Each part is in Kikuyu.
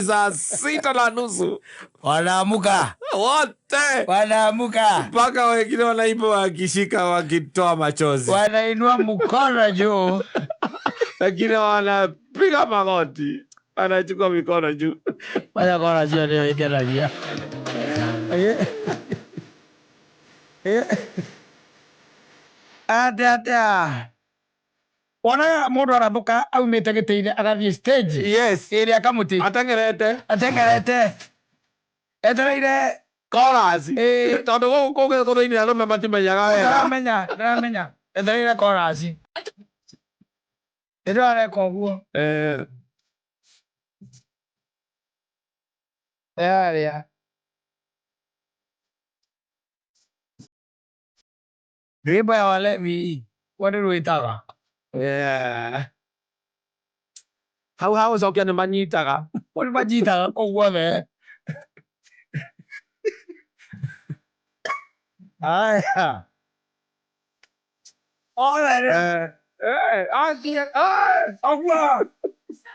Saa sita na nusu Wanaamuka. Wote. Wanaamuka. Mpaka wengine wanaimba wakishika wakitoa machozi. Wanainua mkono juu. Wengine wanapiga magoti, wanachukua mikono juu. Wanakona juu ndio ikenagia. Ate atia. Wonaga mũndũ arathũka aumĩte gĩtĩ-inĩ agathiĩ stage. Yes. Ĩrĩa kamũtĩ. Ateng'erete. Ateng'erete. Etereire chorus. Ĩĩ. Tondũ gũkũ kũngĩ thĩinĩ arũme matimenyaga wega. Ndaramenya, ndaramenya. Etereire chorus. Hĩndĩ ĩyo areka ũguo. Eh. Yarĩa. Rwĩmbo ya walevi ũguo nĩ rwĩtaga. Yeah. Hau ha gũcokia nĩ manyitaga. Kũu nĩ manyitaga kũu guothe. Aya. Othe. Eh, eh, athiĩ, eh. Ũguo.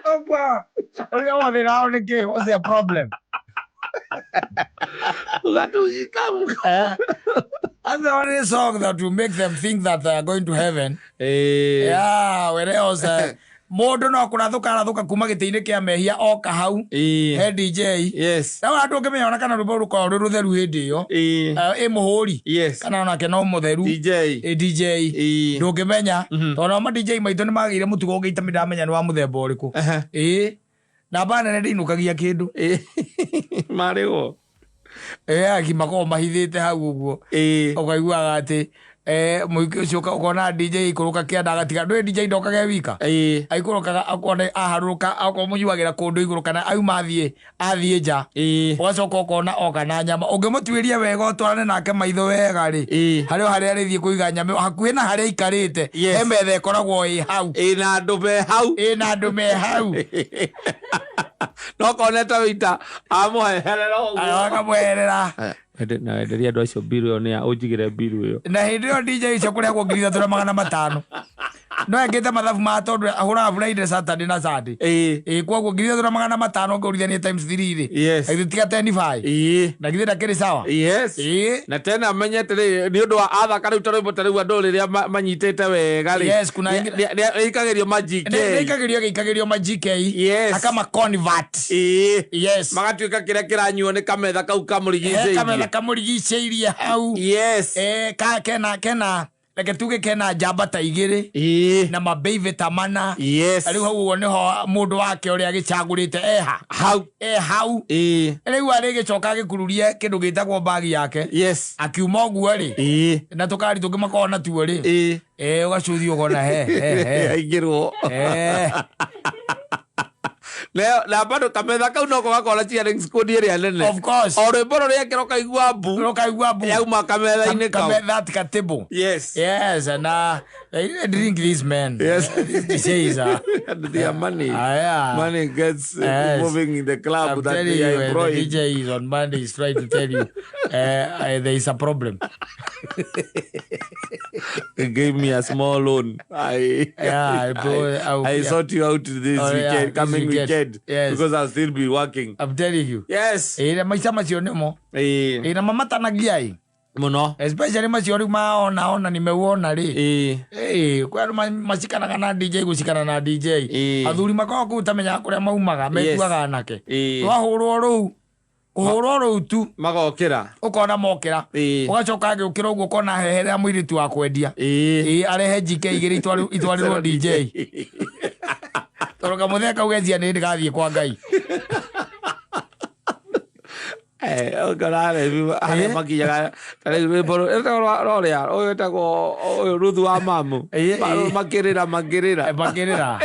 Ũguo. Ũrĩa wothe nao nĩ kĩ? What's their problem? Ũgatunyita. Eh? That's the only song that will make them think that they are going to heaven. Eh. Yeah, whereas mũndũ no kũrathũka arathũka kuma gĩtĩ-inĩ kĩa mehia oka hau Eh. he DJ. Yes. Na ona ndũngĩmenya ona kana rwĩmbo rũkoragwo rwĩ rũtheru hĩndĩ ĩyo. Eh. Ĩ mũhũri. Yes. Kana onake no mũtheru. DJ. Ĩ DJ. Eh. Ndũngĩmenya. Mhm. Tondũ ma DJ maitũ nĩ magĩire mũtugo ũngĩ itami ndamenya nĩ wa mũthemba ũrĩkũ. Aha. Ĩ. Namba nene ndĩinũkagia kĩndũ. Eh. Marĩgwo. Ĩ aki makoragwo mahithĩte hau ũguo. Eh. Ũkaiguaga atĩ mũingĩ ũcio ũkona DJ aikũrũka kĩanda agatiga. Ndũĩ DJ ndokaga e wika? Eh. Aikũrũkaga akona aharũrũka akorwo mũnyuagĩra kũndũ igũrũ kana auma athiĩ nja. Eh. Ũgacoka ũkona oka na nyama. Ũngĩmũtuĩria wega ũtwarane nake maitho wega rĩ. Eh. Harĩ o harĩa arĩthiĩ kũiga nyama ĩyo, hakuhĩ na harĩa aikarĩte. Yes. He metha ĩkoragwo ĩ hau. Ĩna andũ me hau. Ĩna andũ me hau. No konete wĩita amũheherera ũguo. Akamũherera. Na wenderia andũ acio mbiru ĩyo nĩ ya ũnjigĩre mbiru ĩyo. Na hĩndĩ ĩyo DJ icio kũrehagwo 3500. No ekĩte mathabu ma tondũ ahũraga Friday, Saturday na Sunday. Ĩĩ. Ĩĩ, koguo 3500 ũngĩũrithania times 3 rĩ. Yes. Githĩ tiga ten five. Ĩĩ. Na githĩ ndakĩrĩ sawa? Yes. Ĩĩ. Na tena menye atĩrĩrĩ, nĩ ũndũ wa athaka rĩu ta rwĩmbo ta rĩu andũ rĩrĩa manyitĩte wega rĩ. Yes, kuna ingĩ- Nĩ ĩikagĩrio ma GK. Nĩ ĩikagĩrio gĩikagĩrio ma GK. Yes. Akama convert. Ĩĩ. Yes. Magatuĩka kĩrĩa kĩranyuo nĩ kametha kau He kametha kamũrigicĩirie. kamũrigicĩirie hau. Yes. Ka kena kena reke tuge kena njamba ta igĩrĩ. Ĩĩ. Na mabeibe ta mana. Yes. Rĩu hau ũguo nĩho mũndũ wake ũrĩa agĩcagũrĩte eha. Hau. E hau. Ĩĩ. Rĩu arĩgĩcoka agĩkururie kĩndũ gĩtagwo mbagi yake. Yes. Akiuma ũguo rĩ. Ĩĩ. Na tũkari tũngĩ makoragwo natuo rĩ. Ĩĩ. Ũgacuthio ũkona he, he, he. Aingĩrwo. Na bado kametha kau noko gakorwo na cheering squad ĩrĩa nene. Of course. O rwĩmbo rũrĩa ekĩra ũkaigua mbu. Rũkaigua mbu. Yauma kametha-inĩ kau. Kametha ka table. Yes. Yes, and I drink this man. Yes. This says, And their money. Yeah. Money gets Yes. moving in the club I'm that telling they you, are the employing. DJ is on Monday is trying to tell you there is a problem. They gave me a small loan. Yeah, bro, I yeah. sort you out this Oh, yeah, weekend, this coming weekend. weekend. Yes. Because I'll still be working. I'm telling you. Yes. Na maica macio nĩmo. Eh. Na mamatanagia ĩ. Mũno. Especially macio rĩu maona ona nimeuona rĩ. Eh. Kwĩ andũ macikanaga na DJ gũcikana na DJ. Eh. Athuri makoragwo kũu tamenyaga kũrĩa maumaga, metuaga anake. Eh. Twahũrwo rũu, kũhũrwo rũu tu. Magokĩra. Ũkona mokĩra. Eh. Ũgacoka agĩũkĩra ũguo ũkona heherera mũirĩtu wa kwendia. Eh. Arehe GK igĩrĩ itwarĩrwo DJ. Tondũ kamũthee kau gecia nĩ ndĩgathiĩ kwa Ngai. Ũkona arebi harĩa makinyaga ta rĩu rwĩmbo rwĩtagwo rwa rũrĩa ũyũ wĩtagwo ũyũ Ruthu wa mamu. Makĩrĩra, makĩrĩra. Makĩrĩra.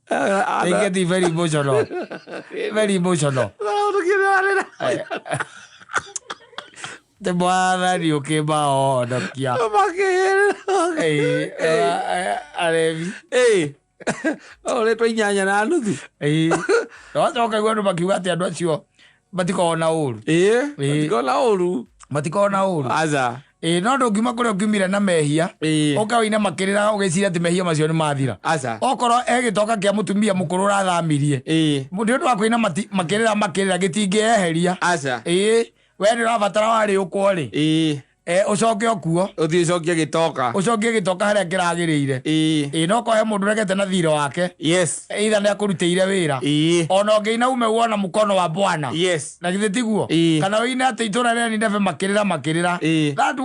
They get very emotional. Very emotional. Te mwathani ũkĩmahonokia. Makĩrĩra. Arebi. Ũrĩtwo inyanya na nuthu. Na wacoka igua andũ makiuga atĩ andũ acio matikoragwo na ũru. Matikoragwo na ũru. Matikoragwo na ũru. Aca. Ĩ, no ndũngiuma kũrĩa ũkiumire na mehia, ũke wĩine makĩrĩra ũgĩciria atĩ mehia macio nĩ mathira. Aca. Okorwo e gĩtoka kĩa mũtumia mũkũrũ ũrathamirie, nĩ ũndũ wa kũina makĩrĩra makĩrĩra gĩtingĩeheria. Aca. Ĩ, we nĩ ũrabatara warĩũkwo rĩ, ũcoke ũkuo. Ũthiĩ ũcokie gĩtoka. Ũcokie gĩtoka harĩa kĩragĩrĩire. Ĩ, no korwo he mũndũ ũregete na thirĩ wake, either nĩ akũrutĩire wĩra, ona ũngĩina ume wona mũkono wa bwana. Na githĩ tiguo? Kana ũine atĩ itũra rĩa Nineve makĩrĩra makĩrĩra. That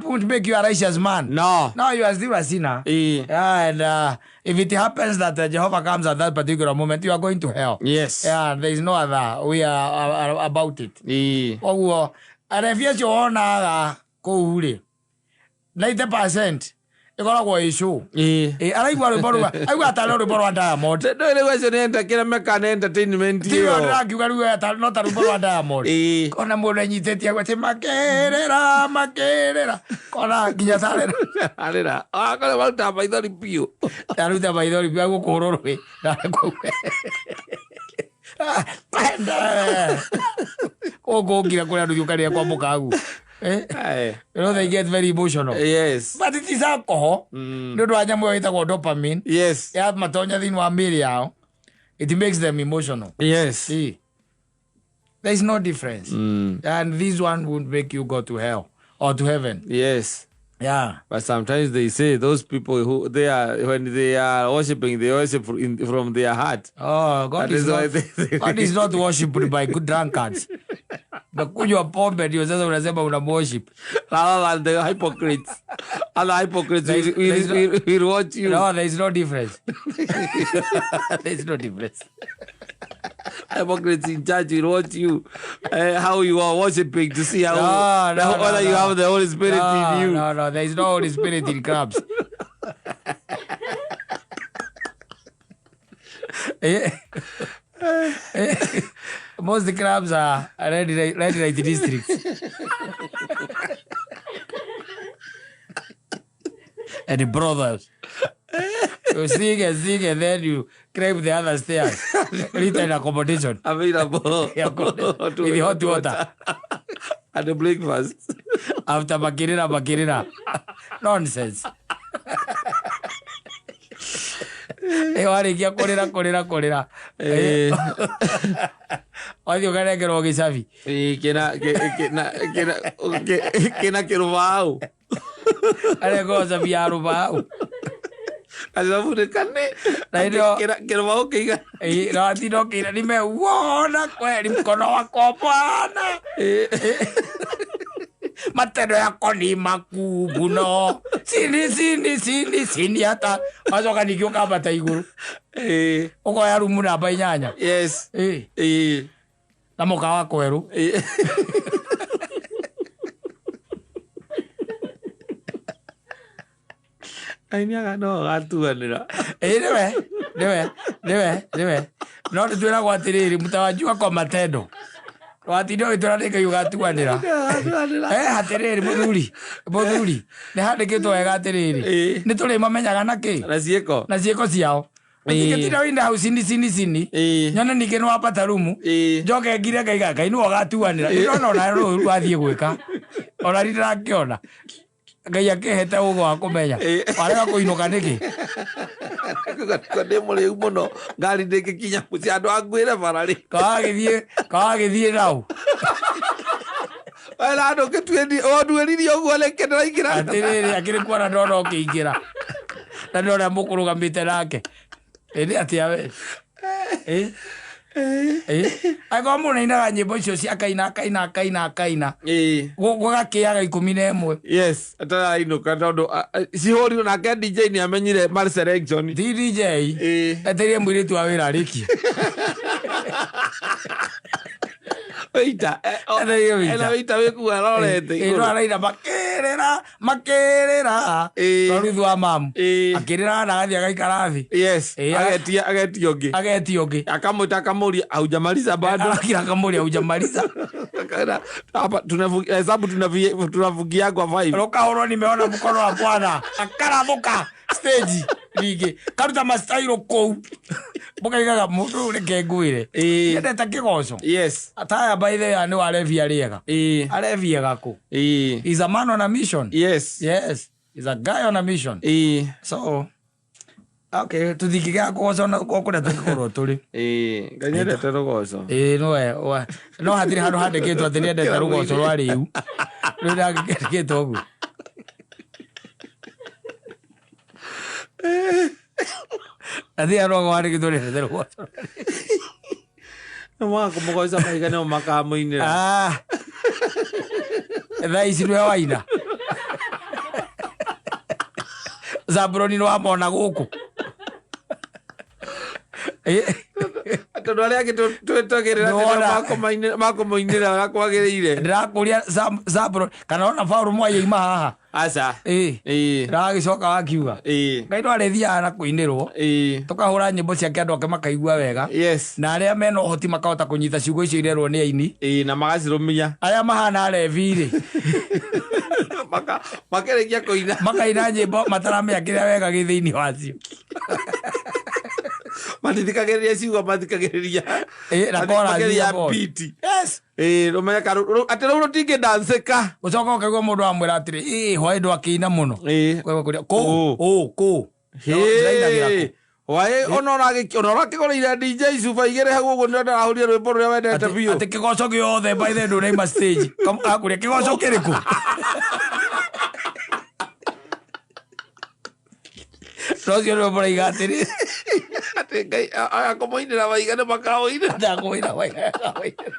won't make you a righteous man. No. No, you are still a sinner. Yeah, and if it happens that Jehovah comes at that particular moment, you are going to hell. Yeah, there is no other way about it. Koguo arebi acio wonaga kũu rĩ, 90% ĩkoragwo ĩ show. Ĩ, araigua rwĩmbo rwa, aigua tarĩ rwĩmbo rwa Diamond. Ndũĩ rĩu acio nĩ kĩrĩa mekaga nĩ entertainment Tiwe ĩyo. ndĩrakiuga rĩu no ta rwĩmbo rwa Diamond. Kona mũndũ enyitĩtie agwo atĩ makĩrĩra makĩrĩra, kona nginya tarĩ Arĩra. Akorwo marutaga maithori biũ. Aruta maithori biũ agũkũrwo rwĩ. Gũkũ ngira kũrĩa andũ thiũkanĩra kwa mũkagu. You know they get very emotional. But it is alcohol. Nĩ ũndũ wa nyamũ ĩyo ĩtagwo dopamine. Ya matonya thĩinĩ wa mĩĩrĩ yao. It makes them emotional. See. There is no difference. And this one won't make you go to hell or to heaven. Yeah. But sometimes they say those people who they are, when they are worshiping, they worship from their heart. Oh, God That is is why not, they God is not worshipped by good drunkards. Nakunywa pombe ndio sasa unasema una worship. Rather than the hypocrites. Other hypocrites There is, there is no, will watch you. No, there is no difference. There is no difference. Hypocrites in church will watch you, how you are worshiping to see how No, no, whether no, you no. have the Holy Spirit No, in you. No, no, there is no Holy Spirit in clubs. Most clubs are red light districts. And the brothers. You sing and sing and then you climb the other stairs. Written accommodation. Available. Yeah, with the hot water. And the breakfast. After makirira, makirira. Nonsense. Warĩkia kũrĩra kũrĩra kũrĩra, wathiĩ ũkanengerwo gĩcabi. Kĩna kĩrũbaũ. Anengerwo cabi ya rũbaũ. Gacabu nĩ kane. Na hĩndĩ ĩyo- Kĩrũbaũ kĩigana. Na watinda ũkĩina nimeuona kweli mkono wako Bwana, matendo yako ni makuu muno, sini sini sini sini, hata wacoka ningĩ ũkambata igũrũ, ũkoya rumu namba 8. Na mũkawa kwerũ. Aini aka no gatuanĩra. Ĩ, nĩwe nĩwe nĩwe nĩwe, no nĩtwĩragwo atĩrĩrĩ, mtawajua kwa matendo. Watinda ũgĩtwĩra nĩ Ngai ũgatuanĩra. Atĩrĩrĩ, mũthuri mũthuri, nĩ handĩkĩtwo wega atĩrĩrĩ, nĩ tũrĩmamenyaga na kĩ? Na ciĩko. Na ciĩko ciao. Ũtingĩtinda wĩna hau cini cini cini, nyone ningĩ nĩ wambata rumu, njoke ngire ngaiga Ngai nĩwe ũgatuanĩra. Ndĩrona ona rũru wathiĩ gwĩka ona ri ndĩrakĩona Ngai akĩhete ũgĩ wa kũmenya. Warega kũinũka nĩkĩ? Ndĩ mũrĩu mũno, ngari ndĩngĩkinya mũciĩ, andũ anguĩre bara rĩ. Kawagĩthiĩ nau. Wena andũ ũnduĩririe ũguo rĩngĩ ndĩraingĩra. Atĩrĩrĩ, akĩrĩ kuona ndona ũkĩingĩra na ndona mũkũrũgamĩte nake. Ĩ, nĩ atĩa we? Angĩkorwo mũndũ nĩainaga nyĩmbo icio cia akaina akaina akaina akaina, gũgakĩaga 11. Yes, atarainũka tondũ cihũrirwo nake DJ nĩ amenyire mar selection. Ti DJ. Eterie mũirĩtu wa wĩra arĩkie. Wĩita. Eterie wĩita. Ena wĩita wĩkua arorete Ĩ, no igũrũ. araina makĩrĩra makĩrĩra. No Ruthu wa mamu akĩrĩra na agathiĩ agaikara thĩ. Agetia agetia ũngĩ. Agetia ũngĩ. Akamwĩta akamũria haujamaliza bado. Arakira akamũria haujamaliza. Akaenda, hapa hesabu tunafungia kwa 5. Rũkahũrwo nimeona mkono wa Bwana. Akarathũka. Stage rĩngĩ karuta mastairo kũu mũkaigaga mũndũ ũyũ reke ngwĩre endete kĩgoco. Ataya by the way nĩ warebia rĩega. Arebia gakũ. Is a man on a mission. Yes, is a guy on a mission. So okay, tũthingĩgĩa kũgoco na kũrĩa tũngĩkorwo tũrĩ. Ngai nĩendete rũgoco. Ĩĩ nowe no hatirĩ handũ handĩkĩtwo atĩ nĩendete rũgoco rwa rĩu. Rĩu ndangĩkĩandĩkĩtwo ũguo. Hatirĩ handũ handĩkĩtwo nĩendete rũgoco rwa rĩu. Nĩ mwaga kũmũgoca mahiga nĩmo makamũinĩra. Ah. Thaa ici nĩwe waina. Zaburoni nĩ wamona gũkũ. Tondũ arĩa angĩ twetagĩrĩra Nĩwona. makũmũinĩra ũrĩa kwagĩrĩire. Ndĩrakũria Zaburoni kana ona Paul Mwai aima haha. Aca. Ĩĩ. Ndĩragĩcoka wakiuga. Ngai no arĩthiaga na kũinĩrwo. Tũkahũra nyĩmbo ciake andũ ake makaigua wega. Na arĩa mena ũhoti makahota kũnyita ciugo icio irerwo nĩ aini. Na magacirũmia. Arĩa mahana arebi rĩ. Makĩrĩkia kũina. Makaina nyĩmbo mataramenya kĩrĩa wega gĩ thĩinĩ wacio. Matithikagĩrĩria ciugo, mathikagĩrĩria. Na chorus Mathikagĩrĩria ya ball. beat. Yes. Ũmenye atĩ rũu rũtingĩdancĩka. Ũcoka ũkaigua mũndũ amwĩra atĩrĩ, ĩĩ hwaĩ ndwakĩina mũno. Wewe kũrĩa kũ Kũ. ũ kũ. Ndĩrainagĩra kũ. Hwaĩ ona ũrakĩgũrĩire DJ cuba igĩrĩ hau ũguo nĩ ndĩrahũrire rwĩmbo rũrĩa wendete biũ. Atĩ kĩgoco gĩothe by the way ndũnaima stage. Akũria kĩgoco kĩrĩkũ? No ũcio nĩwe mũraiga atĩrĩ. Atĩ Ngai akũmũinĩra maiga nĩ makaũinĩra. Ndakũinĩra maiga makaũinĩra.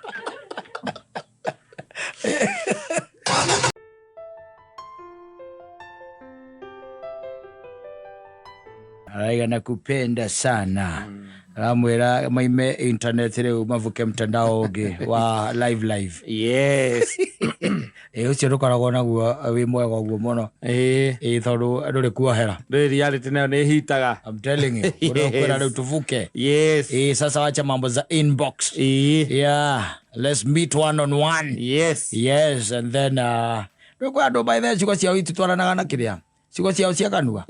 Araiga nakupenda sana. Aramwĩra maime internet rĩu mavuke mtandao ũngĩ wa live live. Yes. Ĩ ũcio ndũkoragwo naguo wĩ mwega ũguo mũno. Ĩ tondũ ndũrĩ kuohera. Ndũrĩ reality nayo nĩ ĩhitaga. I'm telling you. Ũrĩa ũkwĩra rĩu tuvuke. Yes. Ĩ sasa wacha mambo za inbox. Yeah, let's meet one on one. Yes. Yes, and then rĩu kwĩ andũ by the way ciugo ciao ititwaranaga na kĩrĩa. Ciugo ciao cia kanua.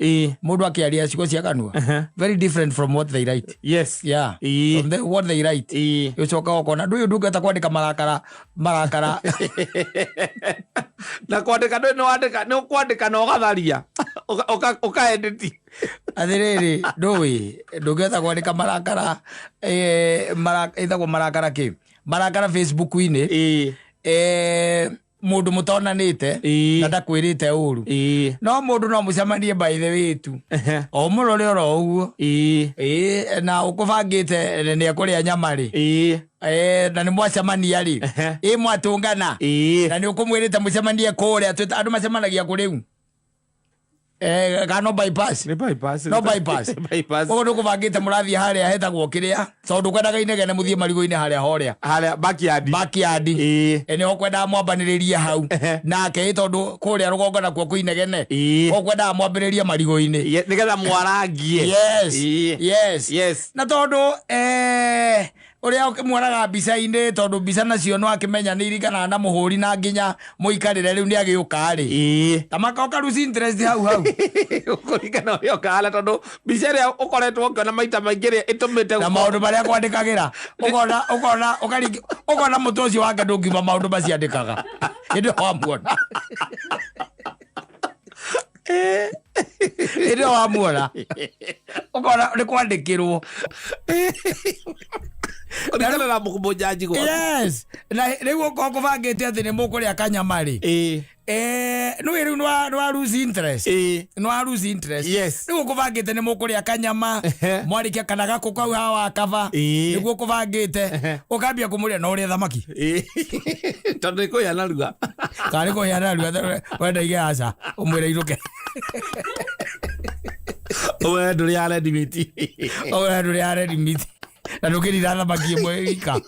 Mũndũ akĩaria ciugo cia kanua. Very different from what they write. Yes. Yeah. From what they write. Ũcoka ũkona ndũyũ ndungata kwandĩka marakara marakara. Na kwandĩka ndũĩ nĩ wandĩka nĩ ũkwandĩka na ũgatharia. Ũkaedit. Atĩrĩrĩ ndũĩ ndũngĩhota kwandĩka marakara ĩtagwo marakara kĩ? Marakara Facebook-inĩ. Mũndũ mũtonanĩte na ndakwĩrĩte ũru. No mũndũ no mũcemanie by the way tu. O mũrore oro ũguo. Na ũkũbangĩte nĩ ekũrĩa nyama rĩ. Na nĩ mwacemania rĩ. Mwatũngana. Na nĩ ũkũmwĩrĩte mũcemanie kũrĩa andũ macemanagia kũ rĩu? Kana no bypass. Nĩ bypass. No bypass. Bypass. Ũguo nĩũkũbangĩte mũrathiĩ harĩa hetagwo kĩrĩa. Tondũ kwendaga inegene mũthiĩ marigũ-inĩ harĩa horĩa. Harĩa backyard. Backyard. Nĩho kwendaga mwambanĩrĩrie hau. Nake tondũ kũrĩa rũgongo nakuo kwĩ inegene. Ũguo kwendaga mwambĩrĩrie marigũ-inĩ. Nĩgetha mwarangie. Yes. Yes. Yes. Na tondũ ũrĩa ũkĩmuonaga mbica-inĩ tondũ mbica nacio no akĩmenya nĩ iringanaga na mũhũri na nginya mũikarĩre rĩu nĩ agĩũka rĩ. Ta makoka lose interest hau hau. Kũringana ũrĩa ũkahana tondũ mbica ĩrĩa ũkoretwo ũkĩona maita maingĩ ĩrĩa ĩtũmĩte na maũndũ marĩa kwandĩkagĩra. Ũkona, ũkona, ũkaringi, ũkona mũtwe ũcio wake ndũngiuma maũndũ macio andĩkaga. Hĩndĩ ĩyo wamuona. Hĩndĩ ĩyo wamuona. Ũkona nĩ kwandĩkĩrwo. Kũringana na mũnjanji gwaku. Yes. Na rĩu ũkorwo kũbangĩte atĩ nĩ mũkũrĩa kanyama rĩ. Nĩ rĩu nĩ wa lose interest. Nĩ wa lose interest. Yes. Rĩu ũkũbangĩte nĩ mũkũrĩa kanyama. Mwarĩkia kana gakũ kau haha wa kaba. Nĩguo ũkũbangĩte. Ũkambia kũmũrĩa na ũrĩe thamaki. Tondũ nĩ kũhĩa narua. Kana nĩ kũhĩa narua, wenda ige aca, ũmwĩre inũke. Ũmwĩre ndũrĩ red meat. Ũmwĩre ndũrĩ red meat. Na ndũkĩrira thamaki ĩmwe wika.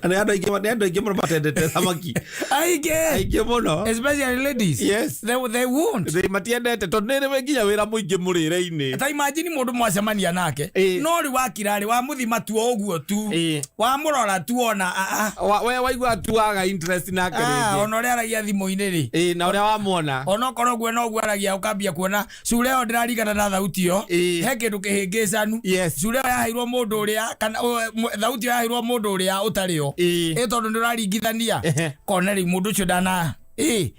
Na nĩ andũ aingĩ mũno matendete thamaki. Aingĩ. Aingĩ mũno. Especially ladies. They won't. They matiendete tondũ nĩ rĩ nginya wĩra mũingĩ mũrĩre-inĩ. Ta imagine mũndũ mwacemania nake, no rĩ wakira rĩ wamũthima tu o ũguo tu, wamũrora tu ona ah, ah. We waigua tu waga interest nake Ah, rĩngĩ. Ona ũrĩa aragia thimũ-inĩ rĩ, Na ũrĩa wamuona. Onokorwo ũguo noguo aragia, ũkambia kuona cura ĩyo ndĩrarigana na thauti ĩyo. He kĩndũ kĩhĩngĩcanu. Cura ĩyo yaheirwo mũndũ ũrĩa kana thauti ĩyo yaheirwo mũndũ ũrĩa ũtarĩ yo. Ĩ tondũ nĩ ũraringithania, kona rĩu mũndũ ũcio ndana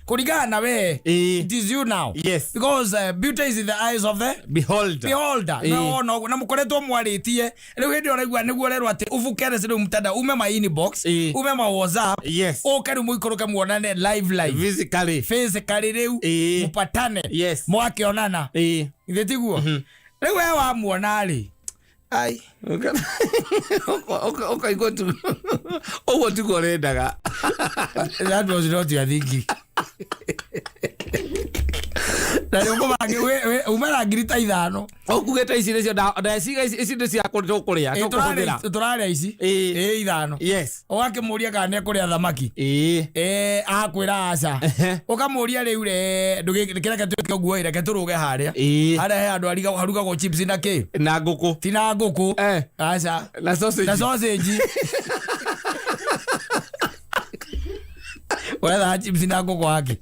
kũringana na we. It is you now. Because beauty is in the eyes of the beholder. Beholder. Na wona ũguo na mũkoretwo mwarĩtie, rĩu hĩndĩ ĩyo ũraigua nĩguo ũrerwo atĩ ũbuke rĩu mtandao, ume ma inbox, ume ma WhatsApp, ũke rĩu mũikũrũke muonane live live. Physically. Physically rĩu. Mũpatane. Mwakĩonana. Githĩ tiguo? Rĩu we wamuona rĩ, ai. Ũkaigua tu ũguo tiguo ũrendaga. That was not your thinking. Na rĩu ũkũbange uma na 5000. Ũkugĩte ici nĩcio ndeciga ici nĩ cia tũkũrĩa, tũkũhũthĩra. Tũrarĩa ici. Ĩ ithano. Ũgakĩmũria kana nĩekũrĩa thamaki. Akwĩra aca. Ũkamũria rĩu re ndũgĩkĩreke twĩke ũguo ĩ, reke tũrũge harĩa harĩa he handũ harugagwo chips na kĩ. Na ngũkũ. Ti na ngũkũ. Aca. Na sausage. Na sausage. Ũrethaga chips na ngũkũ wake?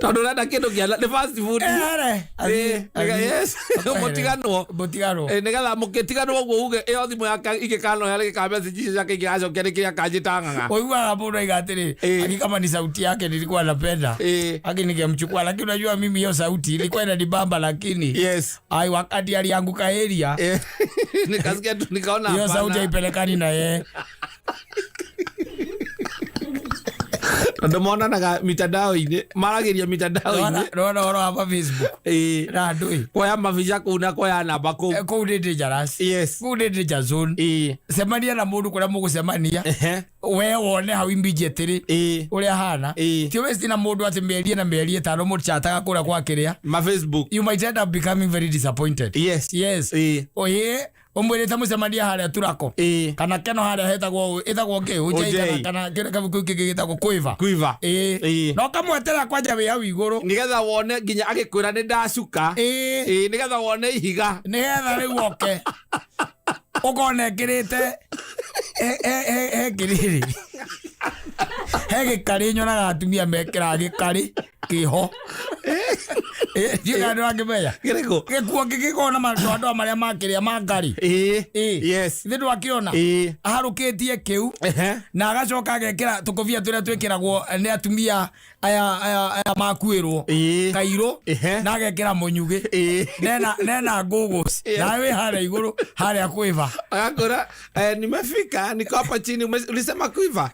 Tondũ ũrenda kĩndũ kĩa nĩ fast food. Yes, mũtiganwo. Mũtiganwo. Nĩgetha mũkĩtiganwo ũguo uge ĩyo thimũ yake ingĩkanoya rĩngĩ ka message icio ciake ingĩgacokia nĩ kĩrĩa kanjĩta ng'ang'a. Ũiguaga mũndũ aiga atĩrĩ, aki kama ni sauti yake nilikuwa napenda, aki ningemchukua, lakini unajua mimi hiyo sauti ilikuwa inanibamba, lakini ai, wakati alianguka area, Nikasikia tu nikaona hiyo hapana. sauti haipelekani na yeye. Tondũ monanaga mitandao-inĩ, maragĩria mitandao-inĩ. Nona ũhoro wa Facebook na andũ ĩ. Kuoya mabica kũu na kuoya namba kũu. Kũu nĩ dangerous. Kũu nĩ danger zone. Cemania na mũndũ kũrĩa mũgũcemania, we wone hau immediately ũrĩa hana. Ti waste na mũndũ atĩ mĩeri na mĩeri 5 mũchataga kũrĩa kwa kĩrĩa. Ma Facebook. You might end up becoming very disappointed. Yes. Oye, ũmwĩrĩte mũcemania harĩa Turako kana keno harĩa hetagwo ĩtagwo kĩ? Ujei. Ujei kana kĩrĩa kĩu kĩngĩ gĩtagwo Quiver. Quiver. Na ũkamweterera kwanja wĩ hau igũrũ. Nĩgetha wone nginya agĩkwĩra nĩ ndacuka. Nĩgetha wone ihiga. Nĩgetha rĩu oke ũkona ekĩrĩte he kĩrĩrĩ, he gĩkarĩ nyonaga atumia mekĩraga gĩkarĩ kĩho. Ndiũĩ kana nĩwakĩmenya. Kĩrĩkũ? Gĩkuo kĩngĩkorwo na madoadoa marĩa makĩrĩa ma ngarĩ. Ithe ndwakĩona? Aharũkĩtie kĩu na agacoka agekĩra tũkobia tũrĩa twĩkĩragwo nĩ atumia aya aya aya makuĩrwo, kairũ, na agekĩra mũnyugĩ, nena ngũgũci, nawe wĩ harĩa igũrũ harĩa kwĩba. Agakwĩra, nimefika, niko hapa chini. Ulisema Quiver?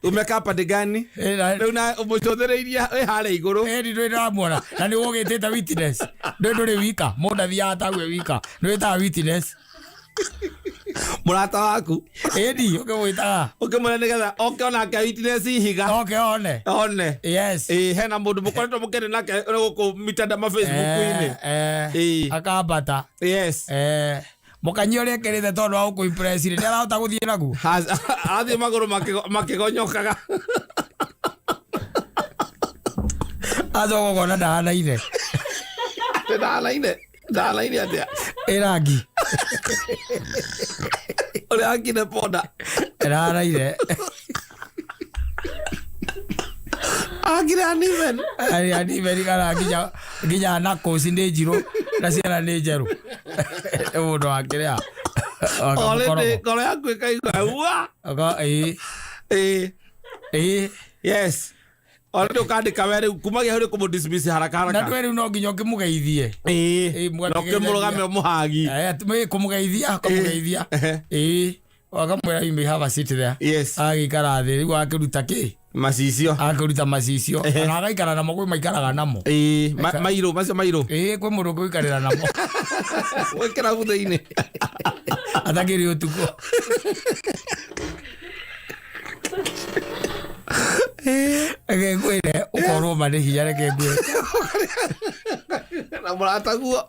Umekaa pande gani? Rĩu na ũmũcũthĩrĩirie wĩ harĩa igũrũ. Ĩni ndwĩ ndĩramuona na nĩ ũgĩtĩte witness, ndwĩ ndũrĩ wika, mũndũ athiaga tague wika, nĩ wĩtaga witness. Mũrata waku. Ĩni ũkĩmwĩtaga. Ũkĩmwĩra nĩgetha oke onake witness ihiga. Oke one. One. Hena mũndũ mũkoretwo mũkĩaria nake gũkũ mitanda ma Facebook-inĩ. Akambata. Mũkanyi ũrĩa ekĩrĩte tondũ wa gũkũ-impress rĩ, nĩarahota gũthiĩ naguo. Athiĩ magũrũ makĩgonyokaga. Acoka ũkona ndahanaine. Ndahanaine, ndahanaine atĩa? Ĩ rangi. Ũrĩa akire ponda. Ndahanaine. Akire uneven. Ari uneven kana nginya knuckles nĩ njirũ na ciara nĩ njerũ. Nĩ mũndũ wa kĩrĩa. Already ngoro yaku ĩkaigua ua. Ĩĩ. Ĩĩ. Yes, already ũkandĩka we rĩu kumagia hau nĩ kũmũ dismiss haraka Na haraka. ndwĩ rĩu no nginya ũkĩmũgeithie. Na ũkĩmũrũgame ũmũhagi. Kũmũgeithia, kũmũgeithia. Ĩĩ. Wakamwĩra, "You may have a seat there." Agĩikara thĩ rĩu akĩruta kĩ? Macicio. Akĩruta macicio na agaikara namo, kwĩ maikaraga namo. Ĩĩ, mairũ macio mairũ. Ĩĩ, kwĩ mũndũ ũngĩikarĩra namo. Gwĩkĩra thutha-inĩ. Atakĩrĩ ũtukũ. Reke ngwĩre, ũkorwo ma nĩ hinya, reke ngwĩre. Na mũrataguo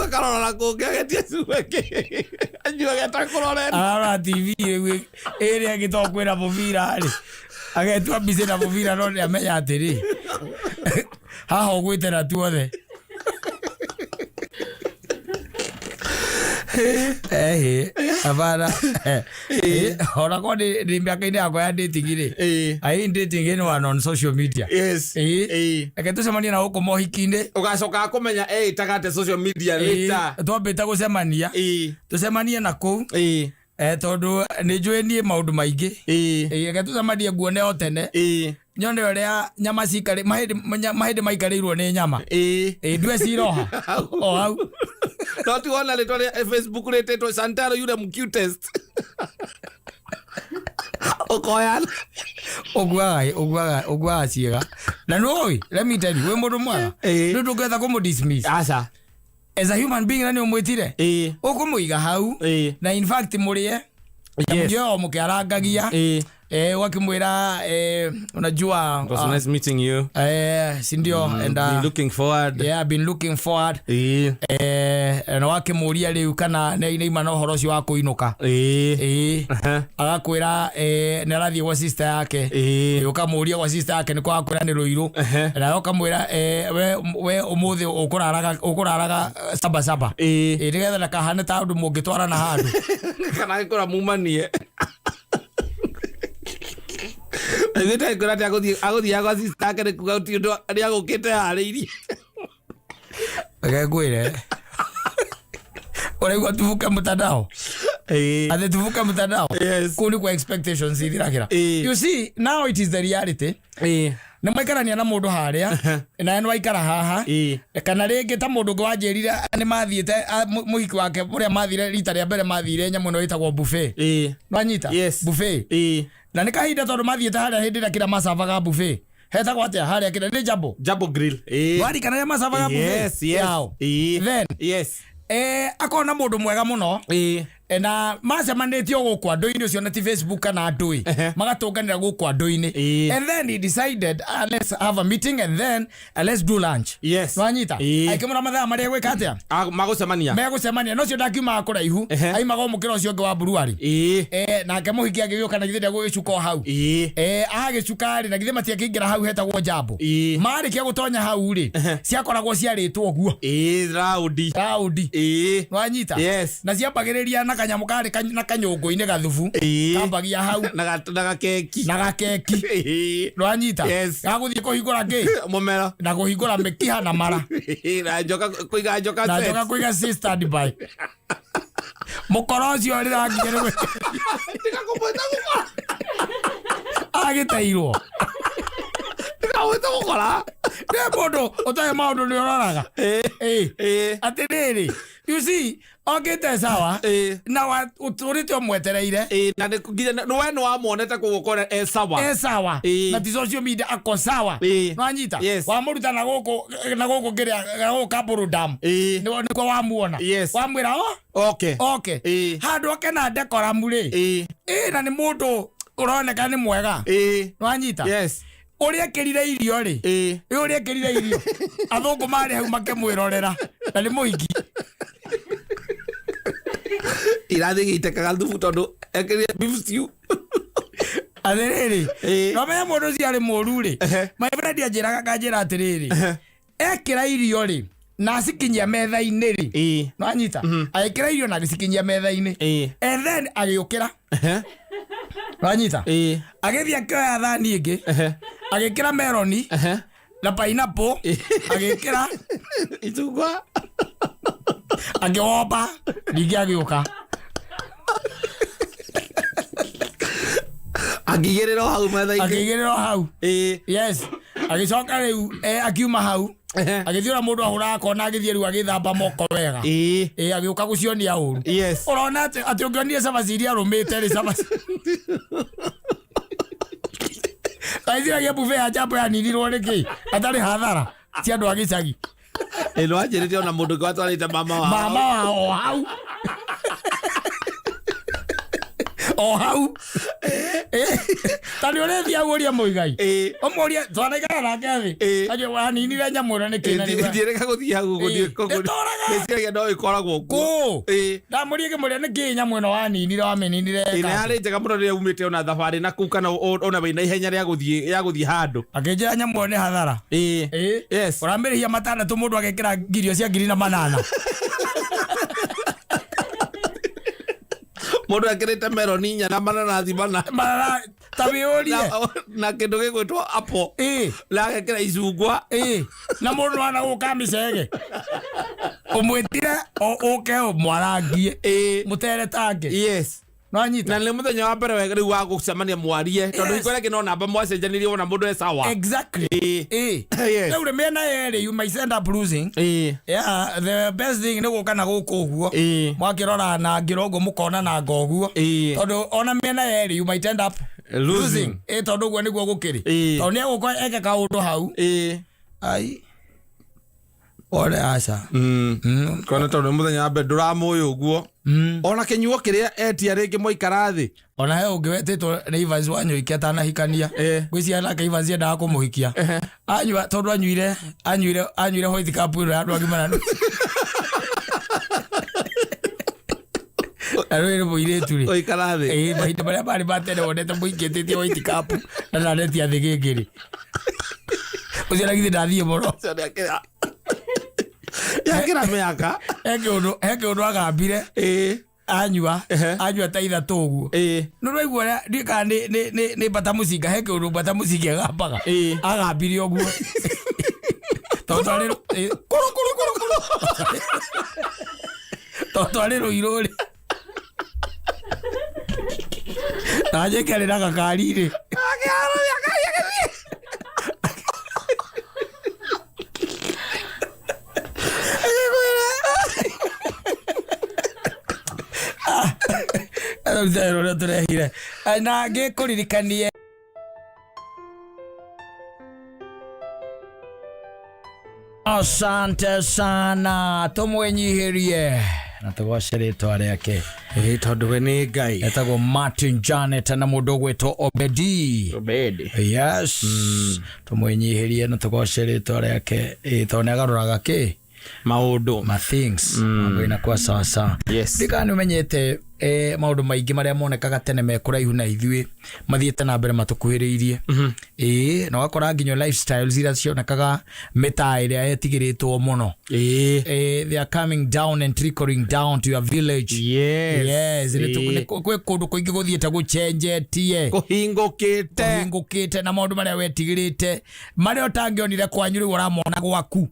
akarora na kũngĩ agetie cuba ĩngĩ. Anyuage atakũrorete. Ararora TV rĩu ĩrĩa ĩngĩ to kwĩna mũbira rĩ, agetua mbica na mũbira no nĩamenya atĩrĩ, haha ũgwĩte na tuothe. Ehe, hapana. Ona korwo ndĩ mĩaka-inĩ yakwa ya dating rĩ, I ain't dating anyone on social media. Reke tũcemanie na gũkũ mohiki-inĩ. Ũgacoka kũmenya eĩtaga atĩ social media later. Twambĩte gũcemania, tũcemanie na kũu, tondũ nĩ njũĩ niĩ maũndũ maingĩ. Reke tũcemanie nguone o tene, nyone ũrĩa nyama cikarĩ, mahĩndĩ maikarĩirwo nĩ nyama. Ndue ciroha o hau. No ti wona rĩtwa rĩa Facebook rĩtĩtwo Santaro yule cutest. Ũkoyana. Ũguaga ciĩga na nĩũĩ, let me tell you, wĩ mũndũ mwega, rĩu ndũngĩhota kũmũ dismiss Aca. as a human being na nĩ ũmwĩtire, ũkũmũiga hau, na in fact mũrĩe mũrĩe o mũkĩarangagia, ũgakĩmwĩra, unajua, It was nice meeting you. Si ndio? And Been looking forward. Yeah, I've been looking forward. Na wakĩmũria rĩu kana nĩ ima na ũhoro ũcio wa kũinũka. Agakwĩra nĩ arathiĩ gwa sister yake. Ũkamũria gwa sister yake nĩ kwa, akwĩra nĩ Rũirũ. Nawe ũkamwĩra, we ũmũthĩ ũkũraraga saba saba, nĩgetha ndakahane ta ũndũ mũngĩtwarana handũ. Kana gĩkũra mumanie. Aiguĩte agĩkwĩra atĩ agũthiaga gwa sister yake nĩ kuga ti ũndũ nĩ agũkĩte harĩirie. Reke ngwĩre, ũraigua tuvuke mtandao, atĩ tuvuke mtandao. Yes. Kũu nĩkuo expectations ithiragĩra. You see, now it is the reality. Nĩ mwaikarania na mũndũ harĩa nawe nĩ waikara haha, kana rĩngĩ ta mũndũ ũngĩ wanjĩrire nĩ mathiĩte mũhiki wake ũrĩa mathire rita rĩa mbere, mathire nyamũ ĩno ĩtagwo buffet. Nwanyita? Buffet. Na nĩ kahinda tondũ mathiĩte harĩa hĩndĩ ĩrĩa kĩrĩa macavaga buffet hetagwo atĩa harĩa kĩrĩa nĩ Jambo? Jambo Grill. Warikana rĩa macavaga buffet Yes. yao? Then akona mũndũ mwega mũno, na macemanĩtio gũkũ andũ-inĩ ũcio na ti Facebook kana andũ magatũnganĩra gũkũ andũ-inĩ. And then he decided, let's have a meeting and then let's do lunch. Nwanyita? Akĩmũra mathaa marĩa gwĩka atĩa? Magũcemania. Megũcemania, no ũcio ndakiumaga kũraihu, aimaga o mũkĩra ũcio ũngĩ wa Brewery. Nake mũhiki agĩgĩũka na githĩ ndegũgĩcuka o hau. Agĩcuka rĩ, na githĩ matiakĩingĩra hau hetagwo Jambo? Marĩkia gũtonya hau rĩ, ciakoragwo ciarĩtwo ũguo. Raundi. Raundi. Nwanyita? Yes. Na ciambagĩrĩria na kanyamũ karĩ na kanyũngũ-inĩ gathubu, kambagia hau. Na gakeki. Na gakeki. Nwanyita? Yes. Gagũthiĩ kũhingũra kĩ? Mũmero. Na kũhingũra mĩkiha na mara. Na njoka kũiga njoka Na set. njoka kũiga ci standby. Mũkoro ũcio rĩrakinya nĩ Tiga kũmwĩta mũkora. Agĩteirwo. Tiga kũmwĩta mũkora. Nĩ mũndũ ũtoĩ maũndũ nĩ ũroraga. Atĩrĩrĩ, you see, okĩte sawa na ũtũrĩte ũmwetereire. Na nĩ nginya we nĩ wamuonete kũgũkora e sawa. E sawa. Na ti social media, ako sawa. Nwanyita? Yes. Wamũruta na gũkũ, na gũkũ kĩrĩa, na gũkũ Kaburu Dam. Nĩkuo wamuona. Wamwĩra o okay. Handũ oke na decorum rĩ, na nĩ mũndũ ũroneka nĩ mwega. Nwanyita? Yes. Ũrĩa ekĩrire irio rĩ, ũrĩa ekĩrire irio, athũngũ marĩ hau makĩmwĩrorera na nĩ mũhiki. Irathiĩ gĩitekaga thubu tondũ ekĩrire beef stew. Atĩrĩrĩ, no menye mũndũ ũcio arĩ mũru rĩ, my friend anjĩraga, kanjĩra atĩrĩrĩ, ekĩra irio rĩ na acikinyia metha-inĩ rĩ, nwanyita, agĩkĩra irio na agĩcikinyia metha-inĩ, and then agĩũkĩra. Nwanyita? Agĩthiĩ akĩoya thani ĩngĩ, agĩkĩra meloni na pineapple, agĩkĩra icungwa, akĩwomba, ningĩ agĩũka. Akĩigĩrĩra o hau metha-inĩ. Akĩigĩrĩra o hau. Yes, agĩcoka rĩu, akiuma hau, agĩthiĩ ũrĩa mũndũ ahũraga kona, agĩthiĩ rĩu agĩthamba moko wega. Agĩũka gũcionia ũru. Ũrona atĩ ũngĩonire cabaci iria arũmĩte rĩ, cabaci kaiciragia buffet ya Jambo yaninirwo nĩkĩ atarĩ hathara cia andũ a gĩcagi. Nĩ wanjĩrĩte ona mũndũ ũngĩ watwarĩte mama wao. Mama wao o hau, O hau. Ta nĩ ũrĩthiĩ ũrie Mũigai. Ũmũrie twanaikara nake thĩ. Anjĩre waninire nyamũ ĩno nĩkĩ na nĩguo. Ndiĩrĩga gũthiĩ hau gũthiĩ Ĩtũraga. Ndĩciragia no ĩkoragwo kuo. Kũ? Ndamũrie ngĩmũria nĩkĩ nyamũ ĩno waninire wamĩninire. Na yarĩ njega mũno rĩrĩa umĩte ona thabarĩ na kũu kana ona wĩna ihenya rĩa gũthiĩ ya gũthiĩ handũ. Akĩnjĩra nyamũ ĩyo nĩ hathara. Yes. Ũramĩrĩhia 600 mũndũ agekĩra ngirio cia 4,800. Mũndũ ekĩrĩte meroni inya na mananathi mana. Manana ta wĩyũrie. Na kĩndũ gĩgwĩtwo apple. Na agekĩra icungwa. Na mũndũ wana gũka mĩcege. Ũmwĩtire ũke ũmwarangie. Mũtere tange. Yes. No anyita. Na nĩ mũthenya wa mbere rĩu wa gũcemania mwarie. Tondũ hingo ĩrĩa ĩngĩ no namba mwacenjanirie wona mũndũ e sawa. Exactly. Yes. Rĩu rĩ mĩena yerĩ you might end up losing. Yeah, the best thing nĩ gũka na gũkũ ũguo. Mwakĩrora na ngĩra ũguo mũkona na nga ũguo. Tondũ ona mĩena yerĩ you might end up losing. Tondũ ũguo nĩguo gũkĩrĩ. Tondũ nĩ egũka eke kaũndũ hau. Ai. Ore aca. Kona tondũ nĩ mũthenya wa mbere ndũramũĩ ũguo. Ona kĩnyuo kĩrĩa etia rĩngĩ mwaikara thĩ. Ona he ũngĩ wetĩtwo nĩ Evans Wanyoike atanahikania. Ngwĩciria nake Evans endaga kũmũhikia. Anyua tondũ anyuire white cup ĩno ya andũ agima na nuthu. Na rĩu nĩ mũirĩtu rĩ. Ũikara thĩ. Mahinda marĩa marĩ ma tene wonete mũingĩtĩtie white cup na ndanetia thĩ gĩngĩ rĩ. Ũcio na githĩ ndathiĩ mũno. Ũcio nĩ yakĩra mĩaka. He kĩũndũ agambire. Anyua, anyua ta ithatũ ũguo. Nĩ ũraigua ũrĩa, ndiũĩ kana nĩ mbata mũcinga, he kĩũndũ mbata mũcinga ĩgambaga. Agambire ũguo. Tondũ twarĩ kũrũ, kũrũ, kũrũ, kũrũ. Tondũ twarĩ rũirũ rĩ. Na njĩke arĩ na gakari rĩ. Rũrĩa tũrehire. Na ngĩkũririkanie. Asante sana, tũmwĩnyihirie na tũgoce rĩtwa rĩake. Tondũ we nĩ Ngai. Etagwo Martin Janet na mũndũ ũgwĩtwo Obedi. Obedi. Yes. Tũmwĩnyihirie na tũgoce rĩtwa rĩake. Tondũ nĩ agarũraga kĩ? Maũndũ. Ma things. Mambo inakuwa sawa sawa. Yes. Ndikana nĩ ũmenyete maũndũ maingĩ marĩa monekaga tene me kũraihu na ithuĩ mathiĩte na mbere matũkuhĩrĩirie. Na ũgakora nginya lifestyles iria cionekaga mĩtaa ĩrĩa yetigĩrĩtwo mũno. They are coming down and trickling down to your village. Yes. Yes. Nĩ kwĩ kũndũ kũingĩ gũthiĩte gũcenjetie. Kũhingũkĩte. Kũhingũkĩte na maũndũ marĩa wetigĩrĩte marĩa ũtangĩonire kwanyu rĩu ũramona gwaku.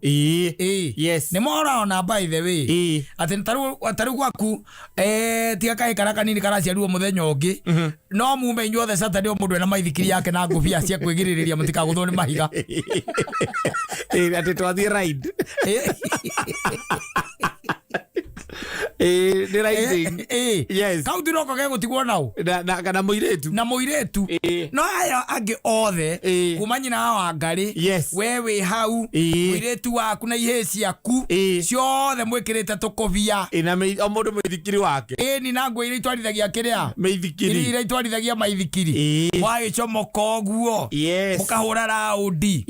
Yes. Nĩ morona by the way. Atĩ ta rĩu gwaku, tiga kaĩ kara kanini karaciarirwo mũthenya ũngĩ. No mume inyuothe Saturday o mũndũ ena maithikiri yake na ngũbia cia kwĩgirĩrĩria mũtikagũthwo nĩ mahiga. Atĩ twathiĩ ride. Nĩ riding. Yes. Kau ti noko gegũtigwo nau. Na kana mũirĩtu. Na mũirĩtu. No aya angĩ othe, kuma nyina wa Wangarĩ, Yes. we wĩ hau, mũirĩtu waku na ihĩĩ ciaku, ciothe mwĩkĩrĩte tũkũbia. Na o mũndũ mũithikiri wake. Ni na nguo iria itwarithagia kĩrĩa? Mĩithikiri. Iria itwarithagia maithikiri. Mwagĩcomoka ũguo. Yes. Mũkahũra raundi.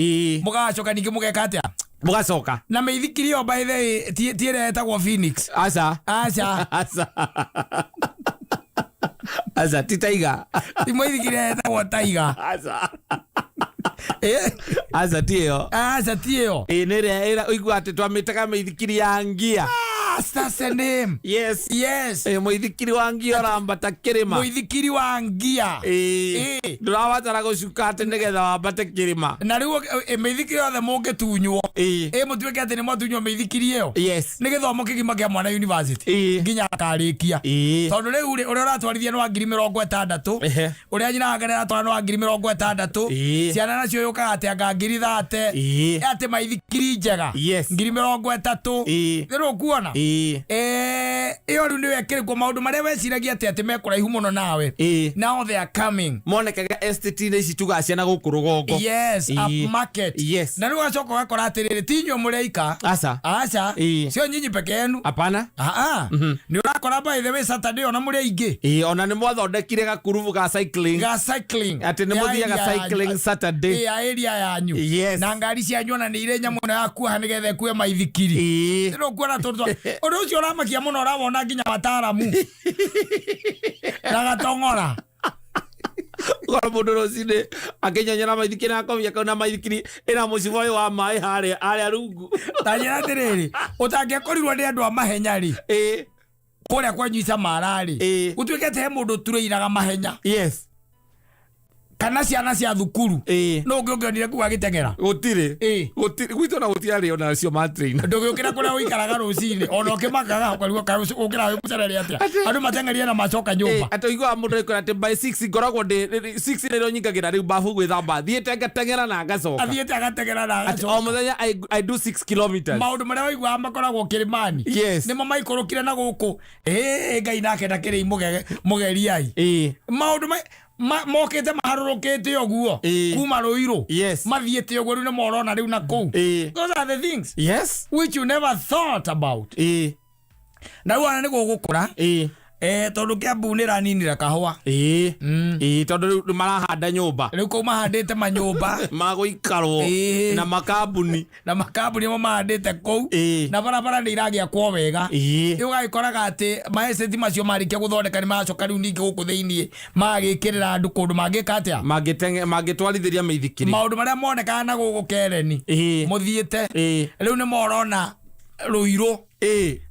Mũgacoka ningĩ mũgeka atĩa? Mũgacoka. Na mĩithikiri ĩyo by the way, ti ĩrĩa ĩtagwo Phoenix. Aca. Aca. Aca. Aca, ti Tiger. Ti mũithikiri ĩrĩa ĩtagwo Tiger. Aca. Aca, ti ĩyo. Aca, ti ĩyo. Nĩ ĩrĩa ĩra, ũiguaga atĩ twamĩtaga mĩithikiri ya ngia. That's the name. Yes. Yes. Mũithikiri wa ngia ũrambata kĩrĩma. Mũithikiri wa ngia. Ndũrabatara gũcuka atĩ nĩgetha wambate kĩrĩma. Na rĩu, mĩithikiri yothe mũngĩtunywo. Mũtuĩke atĩ nĩ mwatunywo mĩithikiri ĩyo. Yes. Nĩ gĩthomo kĩgima kĩa mwana university. Nginya akarĩkia. Tondũ rĩu rĩ, ũrĩa ũratwarithia nĩ wa ngiri mĩrongo ĩtandatũ. Ũrĩa nyina wake aratwara nĩ wa ngiri mĩrongo ĩtandatũ. Ciana nacio yũkaga atĩ anga ngiri thate. Atĩ maithikiri njega. Yes. Ngiri mĩrongo ĩtatũ. Rĩu ũkuona? Ĩyo rĩu nĩyo ĩkĩrĩ kuo maũndũ marĩa weciragia atĩ mekũraihu mũno nawe. Now they are coming. Monekaga estate-inĩ ici tugaga ciana gũkũ rũgongo. Yes, upmarket. Yes. Na rĩu ũgacoka ũgakora atĩrĩrĩ ti inyuĩ mũreika. Aca. Aca. Sio nyinyi peke yenu. Hapana. Nĩ ũrakora by the way Saturday ona mũrĩ aingĩ. Ona nĩ mwathondekire gakurubu ga cycling. Ga cycling. Atĩ nĩ mũthiaga cycling Saturday. Ya area yanyu. Yes. Na ngari cianyu ona nĩ irĩ nyamũ ĩno ya kuoha nĩgetha ĩkue maithikiri. Nĩ ũkuona tondũ ũndũ ũcio ũramakia mũno ũrawona nginya wataaramu. Na gatong'ora. Ũkora mũndũ rũcinĩ akĩnyonyora maithikiri na akomia kau na maithikiri ĩna mũcibo ũyũ wa maĩ harĩa rungu. Ta njĩra atĩrĩrĩ, ũtangĩakorirwo nĩ andũ a mahenya rĩ. Kũrĩa kwanyu Icamara rĩ. Gũtuĩke atĩ he mũndũ ũturĩiraga mahenya. Yes. Kana ciana cia thukuru. No ũngĩ ũngĩonire kũu agĩteng'era. Gũtirĩ. Gũtirĩ gwitũ na gũtiarĩ ona cio ma train. Ndũgĩũkĩra kũrĩa ũikaraga rũcinĩ ona ũkĩmakaga ũkarigwo ũkĩra wĩ mũcerere atĩa. Andũ mateng'erire na macoka nyũmba. Atĩ ũiguaga mũndũ agĩkwĩra atĩ by 6 ngoragwo ndĩ 6 nĩrĩo nyingagĩra rĩu bafu gwĩthamba. Thiĩte ngateng'era na ngacoka. Athiĩte agateng'era na agacoka. O mũthenya I do 6 kilometers. Maũndũ marĩa waiguaga makoragwo kĩrĩmani. Yes. Nĩmo maikũrũkire na gũkũ. Ngai nake ndakĩrĩ mũgeriai. Maũndũ mokĩte maharũrũkĩte ũguo kuma Ruiru. Yes. Mathiĩte ũguo rĩu nĩmo ũrona rĩu na kũu. Those are the things. Yes. Which you never thought about. Na rĩu ona nĩ gũgũkũra. Tondũ Kiambu nĩ ĩraninire kahũa. Tondũ rĩu marahanda nyũmba. Rĩu kũu mahandĩte manyũmba. Magũikarwo. Na makambuni. Na makambuni nĩmo mahandĩte kũu. Na barabara nĩ iragĩakwo wega. Rĩu ũgagĩkoraga atĩ maestate macio marĩkia gũthondeka nĩ maracoka rĩu ningĩ gũkũ thĩiniĩ magagĩkĩrĩra andũ kũndũ mangĩka atĩa? Mangĩtwarithĩria mĩithikiri. Maũndũ marĩa monekaga na gũkũ Kereni. Mũthiĩte. Rĩu nĩmo ũrona Ruiru.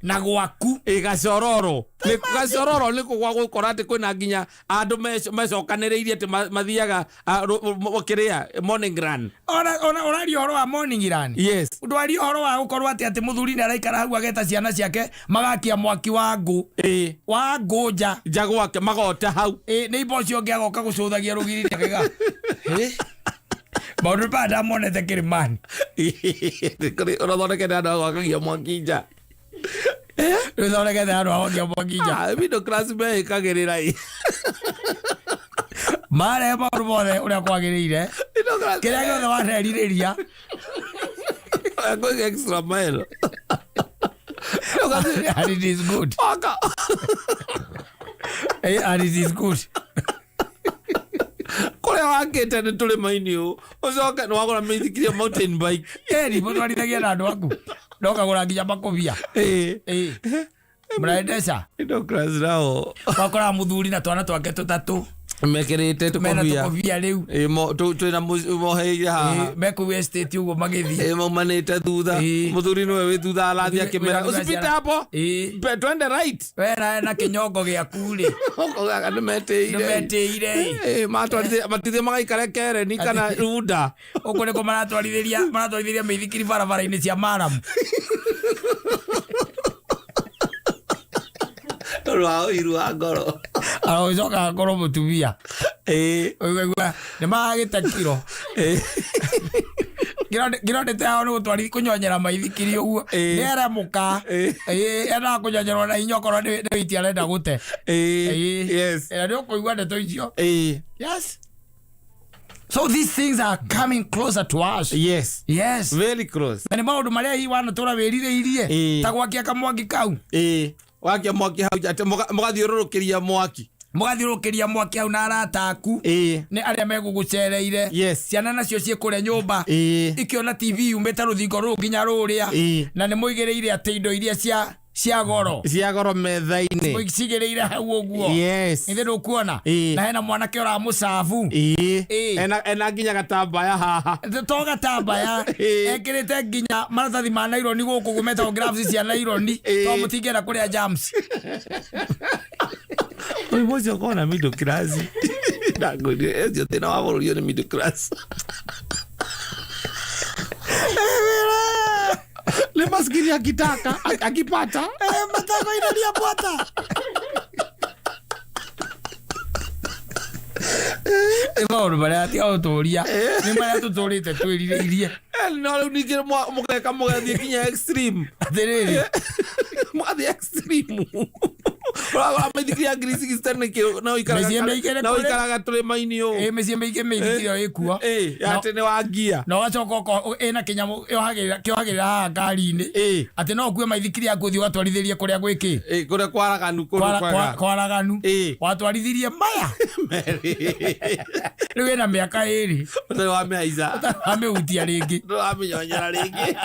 Na gwaku. Gacororo. Gacororo nĩ gwa gũkora atĩ kwĩna nginya andũ mecokanĩrĩirie atĩ mathiaga kĩrĩa morning run. Ona ũraria ũhoro wa morning run. Yes. Ndwaria ũhoro wa gũkorwo atĩ mũthuri nĩ araikara hau ageta ciana ciake magakia mwaki wa ngũ. Wa ngũ nja. Nja gwake magota hau. Nĩ ibo ũcio ũngĩ agoka gũcũthagia rũgiri akaiga. Maũndũ maya ndamonete kĩrĩmani. Ũrathondekete andũ a gwakagia mwaki nja. Rĩu thondekete andũ a gwakagia mwaki nja. Middle class meĩkagĩrĩra. Marehe maũndũ mothe ũrĩa kwagĩrĩire. Kĩrĩa gĩothe warerirĩria. Going extra mile. And it is good. And it is good. Kũrĩa wakĩte nĩ tũrĩma-inĩ ũũ ũcoke nĩ wagũra mĩithikiri ya mountain bike. Ĩni mũtwarithagia na andũ aku. Ndokagũra nginya makũbia. Mnaendesha. Middle class nao. Wakoraga mũthuri na twana twake tũtatũ. Mekĩrĩte Mena tũkobia. tũkobia rĩu. Twĩna moheire haha. Mekũu estate ũguo magĩthiĩ. Maumanĩte thutha. Mũthuri nĩwe wĩ thutha arathiĩ akĩmera usipite hapo. Twende right. We na kĩnyongo gĩaku rĩ. Ũkaugaga nĩmetĩire. Nĩmetĩire. Matithiĩ magaikare Kereni kana Runda. Ũguo nĩkuo maratwarithĩria mĩithikiri barabara-inĩ cia maramu. Tondũ wa ũiru wa ngoro. Aragĩcoka akorwo mũtumia. Ũkaigua nĩ maragĩte kiro. Kĩro ndĩte hao nĩ gũtwarithia kũnyonyera maithikiri ũguo. Nĩ eremũka. Endaga kũnyonyerwo na hinya okorwo nĩ wĩiti arenda gũte. Yes. Na nĩ ũkũigua ndeto icio. Yes. So these things are coming closer to us. Yes. Yes. Very close. Na nĩ maũndũ marĩa hihi wanatũra wĩrirĩirie. Ta gwakia kamwaki kau. Wakia mwaki hau atĩ mũgathiũrũrũkĩria mwaki. Mũgathiũrũrũkĩria mwaki hau na arata aku. Nĩ arĩa megũgũcereire. Yes. Ciana nacio ciĩ kũrĩa nyũmba. Ikĩona TV yumĩte rũthingo rũu nginya rũrĩa. Na nĩ mũigĩrĩire atĩ indo iria cia goro. Cia goro metha-inĩ. Mũcigĩrĩire hau ũguo. Yes. Ithe ndũkuona. Na hena mwanake ũramũcabu. Ena nginya gatambaya haha. To gatambaya. Ekĩrĩte nginya maratathi ma naironi gũkũ ũguo metagwo gloves cia naironi. To mũtingĩenda kũrĩa germs. Mũrimũ ũcio ũkoragwo na middle class. Ndangwĩrire ũcio thĩna wa bũrũri ũyũ nĩ middle class. Le maskini akitaka akipata matako inalia bwata. Nĩ maũndũ marĩa tiga gũtũria, nĩ marĩa tũtũrĩte twĩrirĩirie. No rĩu ningĩ mũgeka mũgathiĩ nginya extreme. Atĩrĩrĩ. Mũgathiĩ extreme, ũragũra maithikiri ya 60,000 nĩkĩ? No Mĩciĩ mĩingĩ nĩ no kũrĩ- ikaraga tũrĩma-inĩ Ĩ, ũũ. mĩciĩ mĩingĩ mĩithikiri ĩyo ĩkuo. Ĩ, atĩ nĩ wa ngia. Na ũgacoka ĩna kĩnyamũ kĩohagĩrĩra haha ngari-inĩ, atĩ no ũkue maithikiri yaku ũthiĩ ũgatwarithĩrie kũrĩa gwĩkĩ. Ĩ, kũrĩa kwaraganu kũndũ kwega. Kwaraganu. Watwarithirie maya rĩu ĩna mĩaka 2. Ũtarĩ wa mĩhaica. Amĩhutia rĩngĩ. Ũtarĩ wa mĩnyonyera rĩngĩ.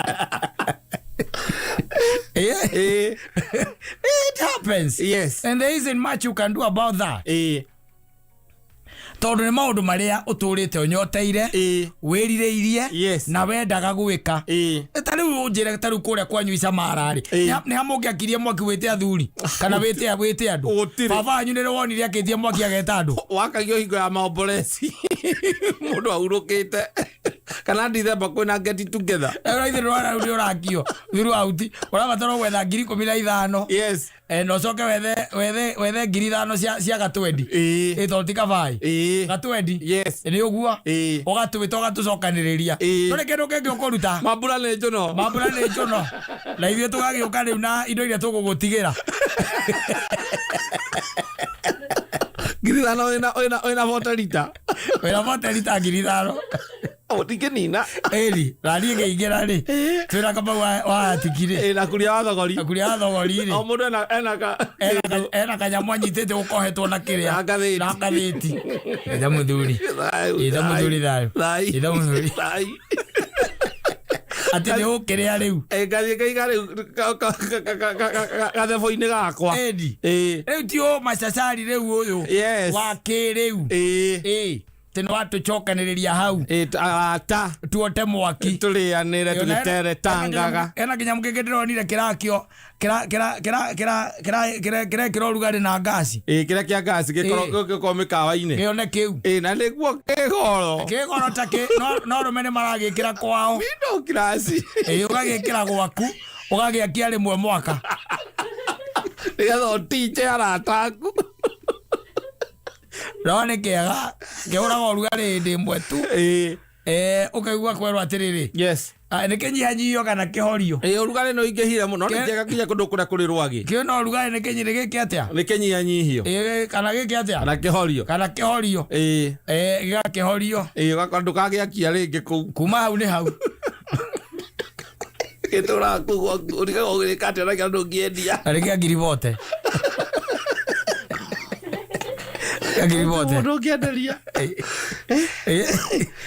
It happens. And there isn't much you can do about that, tondũ nĩ maũndũ marĩa ũtũrĩte ũnyoteire, wĩrirĩirie, na wendaga gwĩka. Ta rĩu ũnjĩre, ta rĩu kũrĩa kwanyu Icamara rĩ, nĩ ha mũngĩakirie mwaki wĩte athuri kana wĩte andũ? Gũtirĩ. Baba wanyu nĩ wonire akĩtie mwaki ageta andũ? Wakagio hingo ya maombolezi, mũndũ ahurũkĩte, kana Dithemba kwĩna get together. Rĩu ithe rwara rĩu nĩ ũrakio throughout, ũrabatara gwetha 15,000. Na ũcoke wethe 5,000 cia gatwendi. Ĩ, tondũ ti kabai. Gatwendi. Nĩ ũguo. Ũgatwĩta ũgatũcokanĩrĩria. Ndũrĩ kĩndũ kĩngĩ ũkũruta. Mambura nĩ njũno. Mambura nĩ njũno, na ithuĩ tũgagĩũka rĩu na indo iria tũgũgũtigĩra. 5,000 wĩna 40 litre. Wĩna 40 litre 5,000. Ũtingĩnina. Ĩri naniĩ ngĩingĩra rĩ, twĩna Kamau wa atiki rĩ. Ĩ, na kuria wa thogori. Na kuria wa thogori rĩ. O mũndũ ena ka Ena kanyamũ anyitĩte gũkohetwo na kĩrĩa. Na ngathĩti. Na ngathĩti. Ithe mũthuri. Thayũ. Ithe mũthuri thayũ. Thayũ. Ithe mũthuri. Thayũ. Atĩ nĩ ũkĩrĩa rĩu. Ĩ, ngathiĩ ngaiga rĩu gathebo-inĩ gakwa. Ĩni. Rĩu ti ũ macacari rĩu ũyũ wa kĩrĩu. Ĩ, atĩ nĩ watũcokanĩrĩria hau. Ĩ, arata. Tuote mwaki. Tũrĩanĩre tũgĩteretangaga. Ena kĩnyamũ kĩngĩ ndĩronire kĩrakio kĩrekĩra ũrugarĩ na ngasi. Ĩ, kĩrĩa kĩa ngasi gĩkorwo mĩkawa-inĩ. Kĩone kĩu. Ĩ, na nĩguo kĩgoro. Kĩgoro ta kĩ no arũme nĩ maragĩkĩra kwao. Middle class. Ĩ, ũgagĩkĩra gwaku ũgagĩakia rĩmwe mwaka. Nĩgetha ũtinje arata aku. No nĩ kĩega, kĩhũraga ũrugarĩ hĩndĩ ĩmwe tu. Ũkaigua kwerwo atĩrĩrĩ, nĩ kĩnyihanyihio kana kĩhorio. Ĩ, ũrugarĩ nĩ ũingĩhire mũno, nĩ kĩega nginya kũndũ kũrĩa kũrĩ rwagĩ. Kĩo no ũrugarĩ nĩ kĩnyirĩ gĩkĩ atĩa? Nĩ kĩnyihanyihio. Ĩ, kana gĩkĩ atĩa? Kana kĩhorio. Kana kĩhorio. Gĩgakĩhorio. Ĩ, ũgakora ndũkagĩakia rĩngĩ kũu. Kuma hau nĩ hau. Gĩtũraga kũu gwaku, ũrigagwo ũgĩka atĩa na kĩrĩa ndũngĩendia. Na nĩ kĩa 40,000. Kĩa 40,000. Mũndũ ũngĩenderia.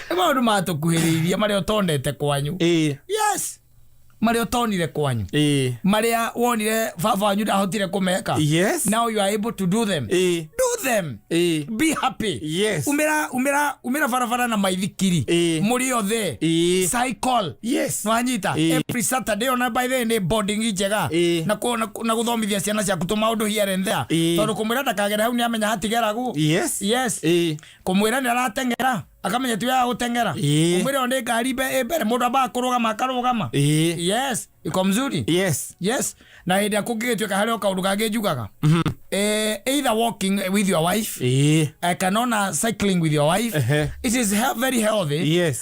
Nĩ maũndũ matũkuhĩrĩirie marĩa ũtonete kwanyu. Yes, marĩa ũtonire kwanyu, marĩa wonire baba wanyu ndahotire kũmeka. Now you are able to do them. Do them. Be happy. Umĩra, umĩra, umĩra barabara na maithikiri. Mũrĩ othe. Cycle. Nwanyita? Every Saturday, ona by the way, nĩ bonding njega. Na gũthomithia ciana ciaku tũmaũndũ here and there. Tondũ kũmwĩra ndakagere hau nĩ amenya hatigeragwo. Yes. Kũmwĩra nĩ arateng'era, akamenya ti wega gũteng'era. Kũmwĩra ĩyo nĩ ngari ĩ mbere, mũndũ ambaga kũrũgama akarũgama. Yes, iko mzuri. Yes, na hĩndĩ ĩrĩa kũngĩgĩtuĩka harĩ o kaũndũ kangĩ njugaga, either walking with your wife, kana ona cycling with your wife. It is very healthy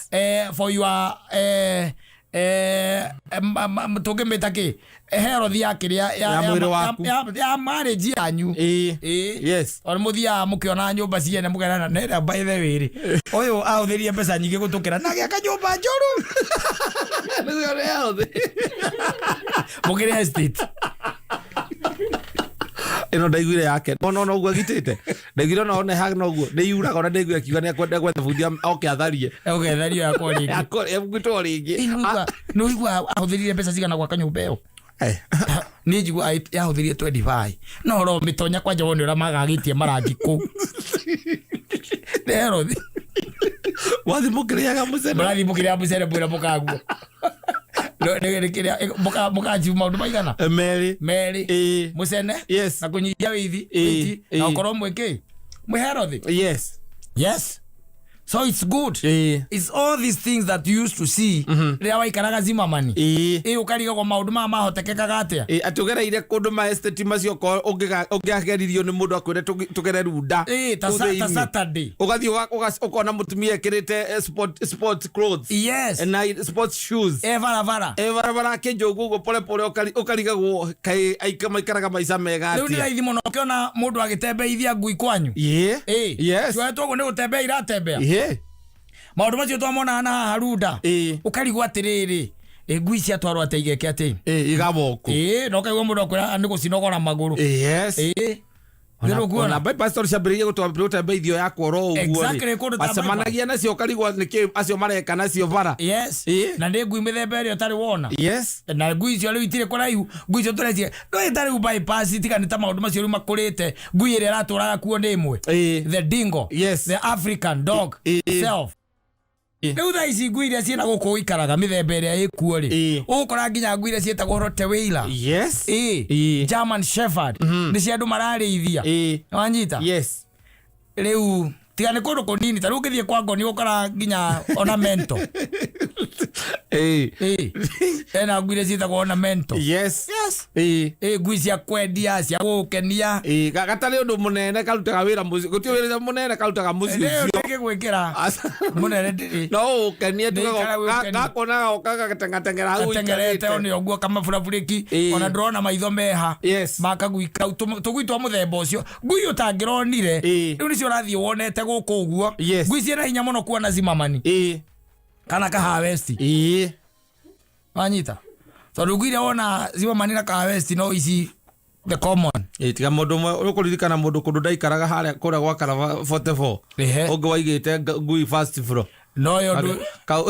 for your tũngĩmĩta kĩ, health ya kĩrĩa Ya mwĩrĩ waku. Ya marriage yanyu. Ona mũthiaga mũkĩona nyũmba ciene mũkerana nera, by the way rĩ, ũyũ ahũthĩrire mbeca nyingĩ gũtũkĩra na agĩaka nyũmba njũru. Nĩguo nĩ healthy. Mũkĩrĩ estate. Ĩno ndaiguire yake no no ũguo agitĩte, ndaiguire ona one ha noguo nĩ yuraga, ona ndaiguire akiuga nĩ ekwenda gwetha bundi oke atharie. Ũgethario yakwo rĩngĩ. Egwitwo rĩngĩ. Nĩ ũigua ahũthĩrire mbeca cigana gwaka nyũmba ĩyo? Niĩ njigua yahũthĩrire 25, no ro mĩtonya kwanja wone ũrĩa magagĩtie marangi kũu nĩ herothi. Wathi mũkĩrĩaga mũcene. Mũrathiĩ mũkĩrĩa mũcere, mwĩra mũkaguo mũkachiu maũndũ maigana? Merĩ. Merĩ. Mũcene na kũnyihia wĩithi, wĩiti, na ũkorwo mwĩkĩ mwĩ herothi. Yes. So it's good. It's all these things that you used to see rĩrĩa waikaraga Zimmerman. Ĩ ũkarigagwo maũndũ maya mahotekekaga atĩa. Ĩ, atĩ ũgereire kũndũ maesteti macio korwo ũngĩageririo nĩ mũndũ akwĩre tũgere runda Ĩ, ta kũu ta thĩinĩ. Saturday. Ũgathiĩ ũkona mũtumia ekĩrĩte sport clothes Yes. na sports shoes E barabara. E barabara akĩnjũgwo ũguo pole pole, ũkarigagwo kaĩ maikaraga maica mega Rĩu nĩ atĩa. raithi mũno ũkĩona mũndũ agĩtembeithia ngui kwanyu. Ĩ. Tuoetwo ũguo nĩ gũtembea iratembea. Maũndũ macio twamonaga na haha runda. Ũkarigwo atĩrĩrĩ, ĩ ngui ciatwarwo atĩa igeke atĩ? Ĩ igaboko. Ĩ, na ũkaigua mũndũ akwĩra nĩ gũcinogora magũrũ. Ĩ. Ona bypass tondũ ciambĩrĩirie gũtembeithio ya kworo ũguo rĩ. Exactly, kũndũ ta Macemanagia nacio ũkarigwo nĩkĩ acio mareka nacio bara. Yes. Na nĩ ngui mĩthemba ĩrĩa ũtarĩ wona. Na ngui icio rĩu itirĩ kũraihu, ngui icio tũreciria ndũĩ ta rĩu bypass tiga nĩ ta maũndũ macio rĩu makũrĩte, ngui ĩrĩa ĩratũraga kuo nĩ ĩmwe. The dingo. The African dog itself. Rĩu thaa ici ngui iria ciĩna gũkũ ũikaraga mĩthemba ĩrĩa ĩkuo rĩ, ũgũkora nginya ngui iria ciĩtagwo Rottweiler. German Shepherd. Nĩ cia andũ mararĩithia. Wanyita? Yes. Rĩu tiga nĩ kũndũ kũnini, ta rĩu ũngĩthiĩ kwa ngoni ũkora nginya ornamental. Ena ngui iria ciĩtagwo ornamental. Yes. Ĩ, ngui cia kwendia, cia gũgũkenia. Ĩ, gatarĩ ũndũ mũnene karutaga wĩra mũciĩ, gũtirĩ wĩra mũnene karutaga mũciĩ Rĩu ũcio. ndĩngĩgwĩkĩra. Mũnene ndĩrĩ. No ũkenie tu Nĩ ikara gũkenia. gakonaga gakatengatengera hau Gatengerete ũikarĩte. o nĩ ũguo kamaburabũrĩki. Ona ndĩrona maitho meha. Makagui kau, tũgui twa mũthemba ũcio. Ngui ũtangĩronire. Rĩu nĩcio ũrathiĩ wonete gũkũ ũguo. Ngui ciĩna hinya mũno kuona Zimmerman. Kana Kahawa West. Wanyita? Tondũ ngui iria wona Zimmerman na Kahawa West no ici the common. Ĩ, tiga mũndũ ũmwe ũkũririkana mũndũ kũndũ ndaikaraga harĩa kũrĩa gwa Karaba 44. Ũngĩ waigĩte ngui first floor. No yo ndũ Kau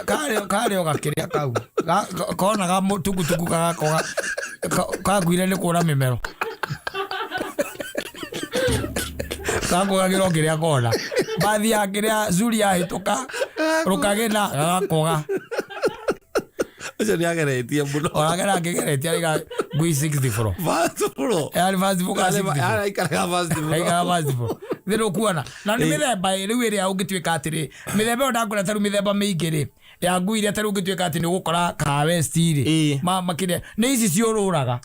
karĩ o gakĩrĩa kau. Konaga mũtukutuku gagakoga. Kaguire nĩ kũra mĩmero. Kakũgagĩra o kĩrĩa kona. Bathi ya kĩrĩa zuri yahĩtũka, rũkagĩna, gagakoga. Ũcio nĩageretie mũno. Onake nangĩgeretie araiga ngui 64. First floor. Yarĩ first floor ka 64. Araikaraga first floor. Aikaraga first floor. Thĩ ndũkuona. Na nĩ mĩthemba ĩ rĩu ĩrĩa ũngĩtuĩka atĩrĩ, mĩthemba ĩyo ndakwĩra ta rĩu mĩthemba mĩingĩ rĩ, ya ngui iria ta rĩu ũngĩtuĩka atĩ nĩ ũgũkora Kahawa West rĩ, makĩria, nĩ ici ciũrũraga.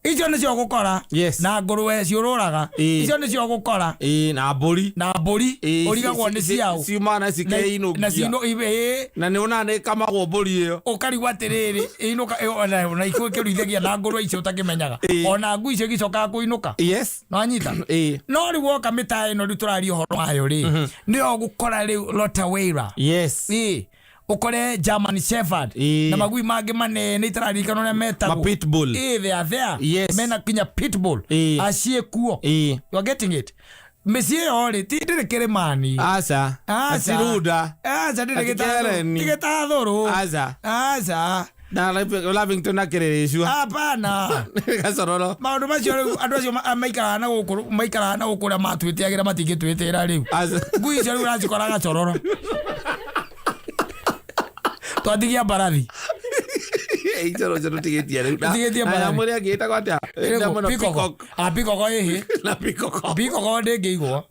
Icio nĩcio ũgũkora. Na ngũrwe ciũrũraga. Icio nĩcio ũgũkora. Na mbũri. Na mbũri. Ũrigagwo nĩ ciaũ. Ciumaga na cikeinũkia. Na ciinũ, ĩ. Na nĩ ũnaga nĩ ĩkamagwo mbũri ĩyo. Ũkarigwo atĩrĩrĩ, ĩinũka, ona ikuũ ĩkĩruithagia na ngũrwe icio ũtakĩmenyaga. Ona ngui icio igĩcokaga kũinũka. Nĩwanyita? No rĩu woka mĩtaa ĩno rĩu tũraria ũhoro wayo rĩ, nĩyo ũgũkora rĩu Rottweiler. Ũkore German Shepherd. Na magui mangĩ manene itararirikana ũrĩa metagwo. Ma pitbull. They are there. Mena kinya pitbull. Aciĩ kuo. You are getting it. Mĩciĩ ĩyo rĩ, ti ndĩrĩ kĩrĩmani. Aca. Aca. Atiruda. Aca, ndĩrĩ Ati Kereni. ti gĩtathũrũ. Aca. Aca. Na Lavington akĩrĩrĩcua. Hapana. Gacororo. Maũndũ macio rĩu andũ acio maikaraga na gũkũ, maikaraga na gũkũ ũrĩa matwĩtĩagĩra matingĩtwĩtĩra rĩu. Aca. Ngui icio rĩu ũracikora gacororo. Twatigia mbarathi. Icoro icio tũtigĩtie rĩu. Tũtigĩtie Na mbarathi. nyamũ ĩrĩa ĩngĩ ĩtagwo atĩa? Ĩrĩkũ? Mũno Peacock. peacock. Ah, peacock ĩhĩ. Na peacock. Peacock ndĩngĩigwo.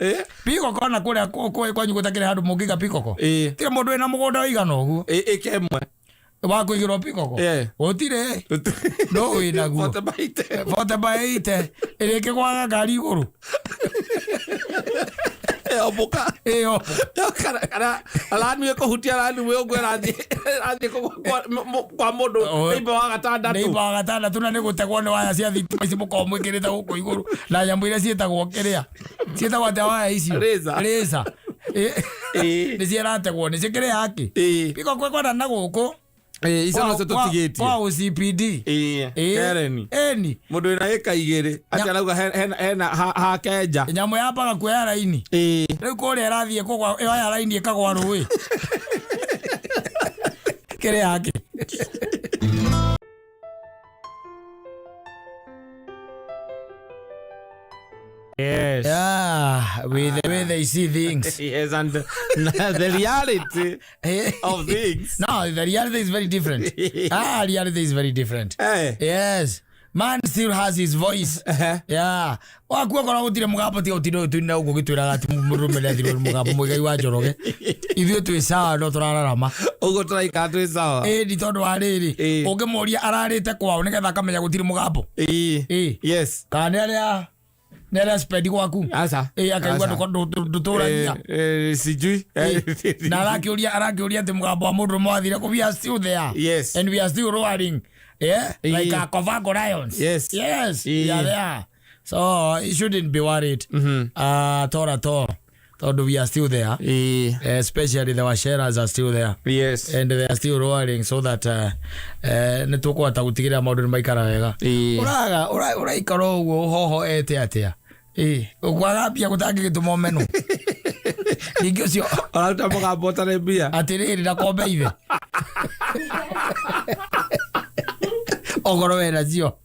Peacock ona kũrĩa kwanyu gũtakĩrĩ handũ mũngĩiga peacock. Tirĩ mũndũ wĩna mũgũnda ũigana ũguo. Ĩke ĩmwe. Wa kũigĩrwo peacock. Gũtirĩ. No wĩnaguo. Forty by eight. Forty by eight. Ĩrĩa ĩkĩgwaga ngari igũrũ. Ombũka. Ombũka. Kana arani ĩkũhutia arani ũguo ĩrathiĩ kwa mũndũ neighbor wa gatandatũ. Neighbor wa gatandatũ na nĩ gũtegwo nĩ waya cia thitima ici mũkoragwo mwĩkĩrĩte gũkũ igũrũ na nyamũ iria ciĩtagwo kĩrĩa. Ciĩtagwo atĩa waya icio? Razor. Razor. Nĩ cio irategwo, nĩcio kĩrĩa haki. Peacock ĩkwenda na gũkũ. Icio nocio tũtigĩtie. Kwa OCPD. Kereni. Eni. Mũndũ wĩna ĩka igĩrĩ, atĩ arauga hena hakenja. Nyamũ yambaga kuoya raini. Rĩu kũrĩa ĩrathiĩ kũgwa, ĩoya raini ĩkagwa rũĩ. Kĩrĩa haki. Yes. Yeah, with the way they see things. Yes, and the reality of things. No, the reality is very different. Reality is very different. Yes. Man still has his voice. Yeah, waku okorwo gũtirĩ mũgambo, tiga ũtinde ũtũinĩra gũkũ ũgĩtwĩraga atĩ mũndũrũme nĩathirwo nĩ mũgambo. Mũigai wa Njoroge, ithuĩ twĩ sawa, no tũrararama. Ũguo tũraikara twĩ sawa. Ĩni tondũ wa rĩrĩ, ũngĩmũria ararĩte kwao nĩgetha akamenya gũtirĩ mũgambo. Ĩĩ. Kana nĩ arĩa spend gwaku. Aca. Ĩĩ, akaigua. Aca. Ndũtũragia. Sijui. Na arakĩũria atĩ mũgambo wa mũndũrũme wathire kũ? We are still there and we are still roaring, yeah, like a Kavango lions. Yes, we are there, so you shouldn't be worried at all at all, tondũ we are still there. Especially the Wacheras are still there and they are still roaring so that nĩ tũkũhota gũtigĩrĩra maũndũ nĩ maikara wega. Ũraga ũraikara ũguo ũhoho ete atĩa? Ĩ ũkwaga mbia gũtangĩgĩtũma ũmenwo ningĩ ũcio. Ũraruta mũgambo ũtarĩ mbia. Atĩrĩrĩ, na kombe ithe okorwo wena cio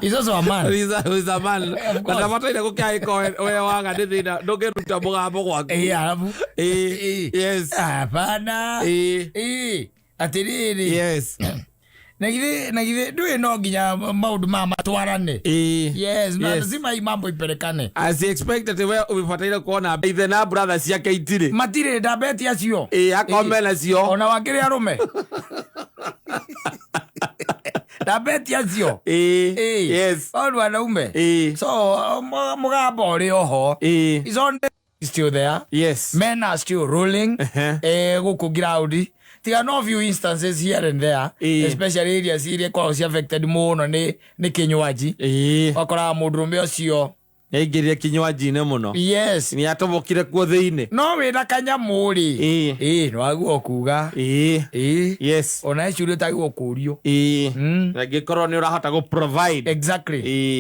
is also a man. He's a man. Of course. Na ndabataire gũkĩagĩkorwo we waga nĩ thĩna ndũngĩruta mũgambo gwaku. Ĩ arabu. Ĩĩ. Yes. Hapana. Ĩ atĩrĩrĩ, na githĩ ndũĩ no nginya maũndũ maya matwarane? Yes, na lazima hii mambo ipelekane. As expected, we ũbataire kuona ithe na brother ciake itirĩ. Matirĩ ndambeti acio. Ĩĩ, akome nacio. Ona wakĩrĩ arũme ndambeti acio. Ĩĩ. Au nĩ wanaume. So mũgambo ũrĩ oho is on, still there. Men are still ruling gũkũ ground, tiga no few instances here and there, especially areas iria ikoragwo ci affected mũno nĩ kĩnywaji. Wakoraga mũndũrũme ũcio Nĩaingĩrire kinywaji-inĩ mũno. Nĩ atobokire kuo thĩinĩ. No wĩna kanyamũ rĩ, ĩĩ, nĩwagua kuga. Ĩĩ. Ona ciũria ũtagĩrwo kũrio. Na angĩkorwo nĩ ũrahota gũ provide.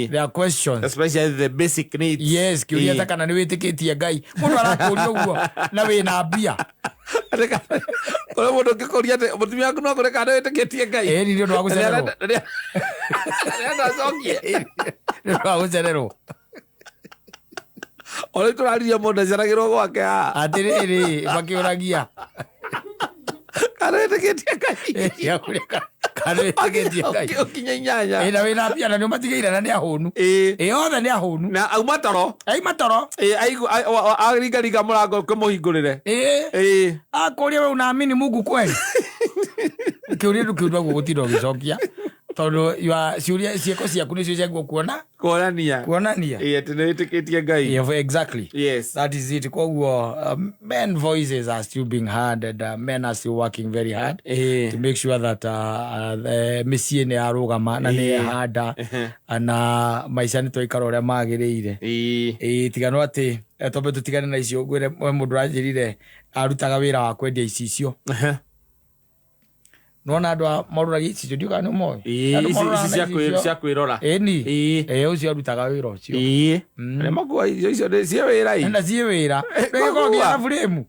There are questions, Especially the basic needs. Yes, kĩũria ta kana nĩ wĩtĩkĩtie Ngai, mũndũ arakũria ũguo na wĩna mbia. Kũrĩ mũndũ ũngĩkũria atĩ mũtumia waku no akũre kana nĩwĩtĩkĩtie Ngai. Ĩĩ, nĩ ũndũ wa gũcererwo. Rĩrĩa acokie. Nĩ ũndũ wa gũcererwo. O rĩu tũraririe mũndũ aceragĩrwo gwake haha. Atĩrĩrĩ, makĩũragia Kana wĩtĩkĩtie Ngai. Kana wĩtĩkĩtie Ngai. Ũkinye 8. Ĩ, na wĩna mbia na nĩ ũmatigĩire na nĩ ahũnu. Ĩ, othe nĩ ahũnu. Na auma toro. Aima toro. Ĩĩ, aringaringa mũrango ũkĩmũhingũrĩre. Ĩ, akũria, "We unaamini Mungu kweli?" Kĩũria ndũ kĩu ndwaguo gũtinda ũgĩcokia tondũ ciũria ciĩko ciaku nĩcio ciaguo kuona. Kuonania. Kuonania. Ĩĩ, atĩ nĩ wĩtĩkĩtie Ngai. Yeah, exactly. That is it. Koguo men voices are still being heard and men are still working very hard to make sure that mĩciĩ nĩ yarũgama na nĩ yehanda na maica nĩ twaikara ũrĩa magĩrĩire. Ĩĩ, tigano atĩ twambe tũtigane na icio, ngwĩre we mũndũ ũranjĩrire arutaga wĩra wa kwendia icicio. Nona andũ a marũragia icicio, ndiũ kana nĩ ũmoĩ. Andũ Ici marũraga ici na cia icicio. Cia kwĩrora. Ĩni. Ĩĩ, ũcio arutaga wĩra ũcio. Arĩa makua icio icio nĩ ciĩ wĩra ĩ. Na ciĩ wĩra. Kũgua. Kogĩa na buremu.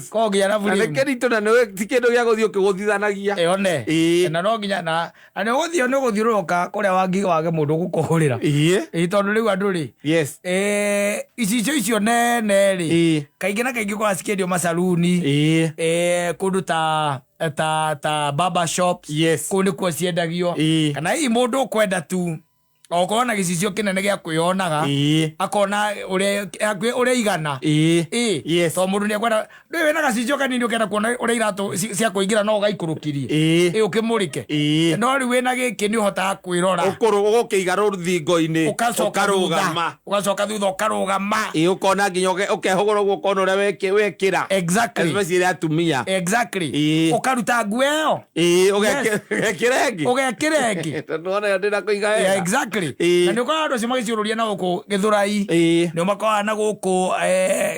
Kogĩa na Na nĩ buremu. kĩritũ na nĩ ti kĩndũ gĩa gũthiĩ ũkĩgũthithanagia. Ĩone. Na no nginya na nĩ ũgũthiĩ, nĩ ũgũthiũrũrũka kũrĩa wangi wage mũndũ ũgũkũhũrĩra. Ĩĩ, tondũ rĩu andũ rĩ, icicio icio nene rĩ, kaingĩ na kaingĩ ũkoraga cikĩendio macaruni, kũndũ ta barber shops. Kũu nĩkuo ciendagio. Kana hihi mũndũ ũkwenda tu okorwo na gĩcicio kĩnene gĩa kwĩyonaga, akona ũrĩa hakuhĩ ũrĩa igana. Ĩĩ. Tondũ mũndũ nĩekwenda, ndũĩ wĩna gacicio kanini ũkenda kuona ũrĩa iratũ cia kũingĩra no ũgaikũrũkirie. Ĩĩ, ũkĩmũrĩke. No rĩu wĩna gĩkĩ nĩ ũhotaga kwĩrora. Ũkũrũ ũgũkĩiga rũthingo-inĩ. Ũgacoka thutha. Ũkarũgama. Ũgacoka thutha ũkarũgama. Ĩĩ, ũkona nginya ũkehũgũra ũguo ũkona ũrĩa wekĩra. Especially atumia. Ũkaruta nguo ĩyo. Ĩĩ, ũgekĩra ĩngĩ. Ũgekĩra ĩngĩ. Tondũ wona ĩyo ndĩna kũiga wega. Na nĩ ũkoraga andũ acio magĩciũrũria na gũkũ Gĩthũrai, nĩ ũmakoraga na gũkũ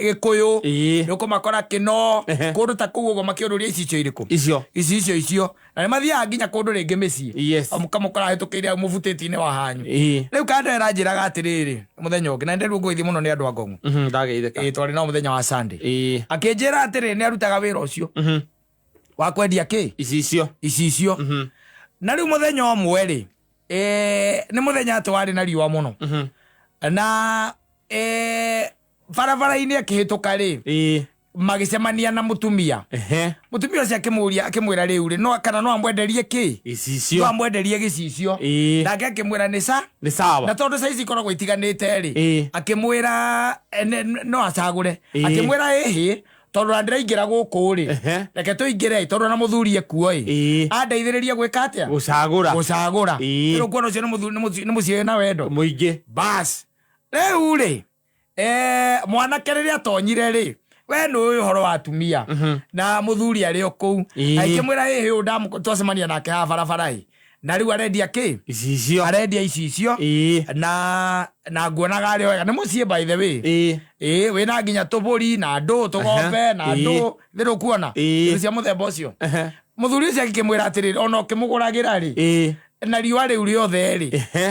Gĩkũyũ, nĩ ũkũmakora Kĩno, kũndũ ta kũu ũguo makĩũrũria icicio irĩkũ. Icio. Icicio icio, na nĩ mathiaga nginya kũndũ rĩngĩ mĩciĩ. Mũkamũkora ahĩtũkĩire mũbutĩti-inĩ wa hanyu. Rĩu kanda ĩranjĩraga atĩrĩrĩ, mũthenya ũngĩ na nĩnderirwo ngũgĩthiĩ mũno nĩ andũ a Ngong'o. Ndageithĩka. Ĩĩ, twarĩ nao mũthenya wa Sunday. Akĩnjĩra atĩrĩ, nĩ arutaga wĩra ũcio wa kwendia kĩ? Icicio. Icicio. Na rĩu mũthenya ũmwe rĩ, nĩ mũthenya atĩ warĩ na riũa mũno na barabara-inĩ akĩhĩtũka rĩ, Magĩcemania na mũtumia. Mũtumia ũcio akĩmũria, akĩmwĩra rĩu rĩ, no kana no amwenderie kĩ, no Gĩcicio. amwenderie gĩcicio. Nake akĩmwĩra nĩ sa Nĩ na sawa. Tondũ saizi ikoragwo itiganĩte rĩ, akĩmwĩra no acagũre. Akĩmwĩra ĩhĩ, tondũ na ndĩraingĩra gũkũ rĩ, reke tũingĩre tondũ na mũthuri ekuo ĩ, andeithĩrĩrie gwĩka atĩa? Gũcagũra. Gũcagũra. Rĩu kuona ũcio nĩ mũthuri- nĩ mũciĩ wĩna wendo Mũingĩ. Bas, rĩu rĩ, mwanake rĩrĩa atonyire rĩ, we nĩ ũĩ ũhoro wa atumia na mũthuri arĩ o kũu, akĩmwĩra ĩhĩ, ũyũ twacemania nake haha barabara ĩ, na rĩu arendia kĩ? Gĩcicio. Arendia icicio. Na nguonaga arĩ wega, nĩ mũciĩ by the way, ĩĩ, wĩna nginya tũbũri na ndũ, tũgombe na ndũ thĩ kuona indo cia mũthemba ũcio. Mũthuri ũcio agĩkĩmwĩra atĩrĩrĩ, ona ũkĩmũgũragĩra rĩ, na riũa rĩu rĩothe rĩ,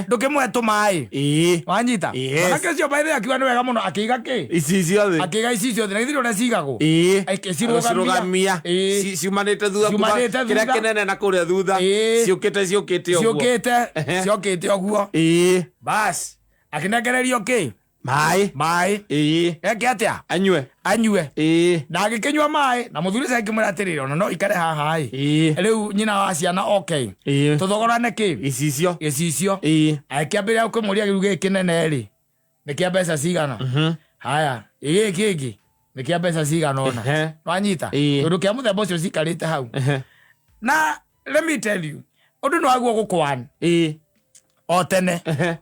ndũkĩmũhe tũmaĩ. Wanyita? Mwanake ũcio by the way akiuga nĩ wega mũno, akĩiga kĩ? Icicio thĩ. Akĩiga icicio thĩ, na githĩ ũrĩa cigagwo? Akĩcirũgamia. Agĩcirũgamia. Ciumanĩte thutha kuma Ciumanĩte kĩrĩa thutha. kĩnene na kũrĩa thutha. Ciũkĩte ciũkĩte ũguo. Ciũkĩte ciokĩte ũguo. Bas, akĩnengererio kĩ? Maĩ. Maĩ. Eke atĩa? Anyue. Anyue. Na agĩkĩnyua maĩ, na mũthuri ũcio akĩmwĩra atĩrĩrĩ, ona no ikare haha ĩ, rĩu nyina wa ciana okay, tũthogorane kĩ? Gĩcicio. Gĩcicio. Akĩambĩrĩria kũmũria, rĩu gĩkĩ kĩnene rĩ, nĩ kĩa mbeca cigana? Haya, gĩkĩ kĩngĩ nĩ kĩa mbeca cigana ũna? Wanyita? Tondũ kĩa mũthemba ũcio cikarĩte hau. Na let me tell you, ũndũ nĩ waguo gũkwan o tene,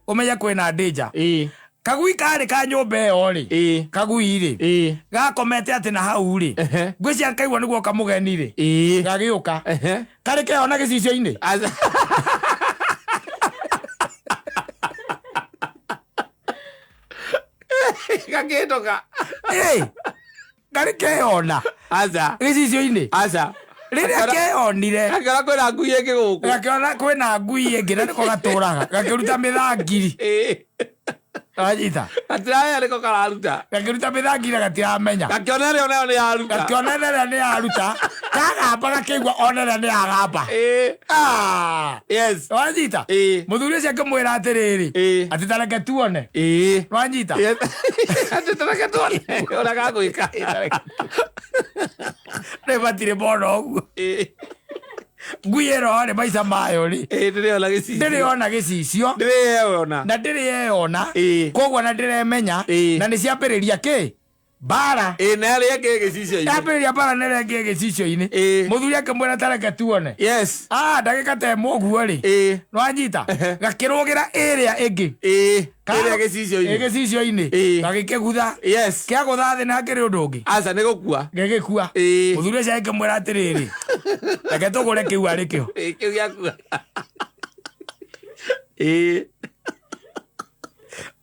ũmenye kwĩna danger. Kagui karĩ ka nyũmba ĩyo rĩ, kagui rĩ, gakomete atĩ na hau rĩ, ngwĩcia kaigua nĩguo kamũgeni rĩ, gagĩũka, karĩ keyona gĩcicio-inĩ. Aca. Gakĩhĩtũka. Ĩ, karĩ keyona Aca. gĩcicio-inĩ. Aca. Rĩrĩa keyonire, Gakĩona kwĩna ngui ĩngĩ gũkũ. Gakĩona kwĩna ngui ĩngĩ na nĩko gatũraga, gakĩruta mĩthangiri. Wanyita? Gatiramenya nĩko kararuta. Gakĩruta mĩthangiri na gatiramenya. Gakĩona ĩrĩa onayo nĩ yaruta. Gakĩona ĩrĩa nĩ yaruta, kagamba, gakĩigua ona ĩrĩa nĩ yagamba. Ah! Wanyita? Mũthuri ũcio akĩmwĩra atĩrĩrĩ, atĩ tareke tuone. Wanyita? Yes. Atĩ tareke tuone ũrĩa gagwĩka. Rĩ matirĩ mona ũguo. Ngui ĩno rĩ, maica mayo rĩ, Ndĩrĩ ona gĩcicio. Ndĩrĩ ona gĩcicio. Ndĩrĩ yeyona. Na ndĩrĩ yeyona. Koguo na ndĩremenya. Na nĩ ciambĩrĩria kĩ? Mbara. Na ĩrĩa ĩngĩ gĩcicio-inĩ. Yambĩrĩria mbara na ĩrĩa ĩngĩ gĩcicio-inĩ. Mũthuri akĩmwĩra tareke tuone. Ah, ndagĩka ta ĩmwe ũguo rĩ, nĩwanyita, gakĩrũgĩra ĩrĩa ĩngĩ. Ĩrĩa gĩcicio-inĩ. Gĩcicio-inĩ. Gagĩkĩgutha. Kĩagũtha thĩ na hakĩrĩ ũndũ ũngĩ. Aca, nĩ gũkua. Gĩgĩkua. Mũthuri ũcio akĩmwĩra atĩrĩrĩ, reke tũgũre kĩu arĩ kĩo. Kĩu gĩakua.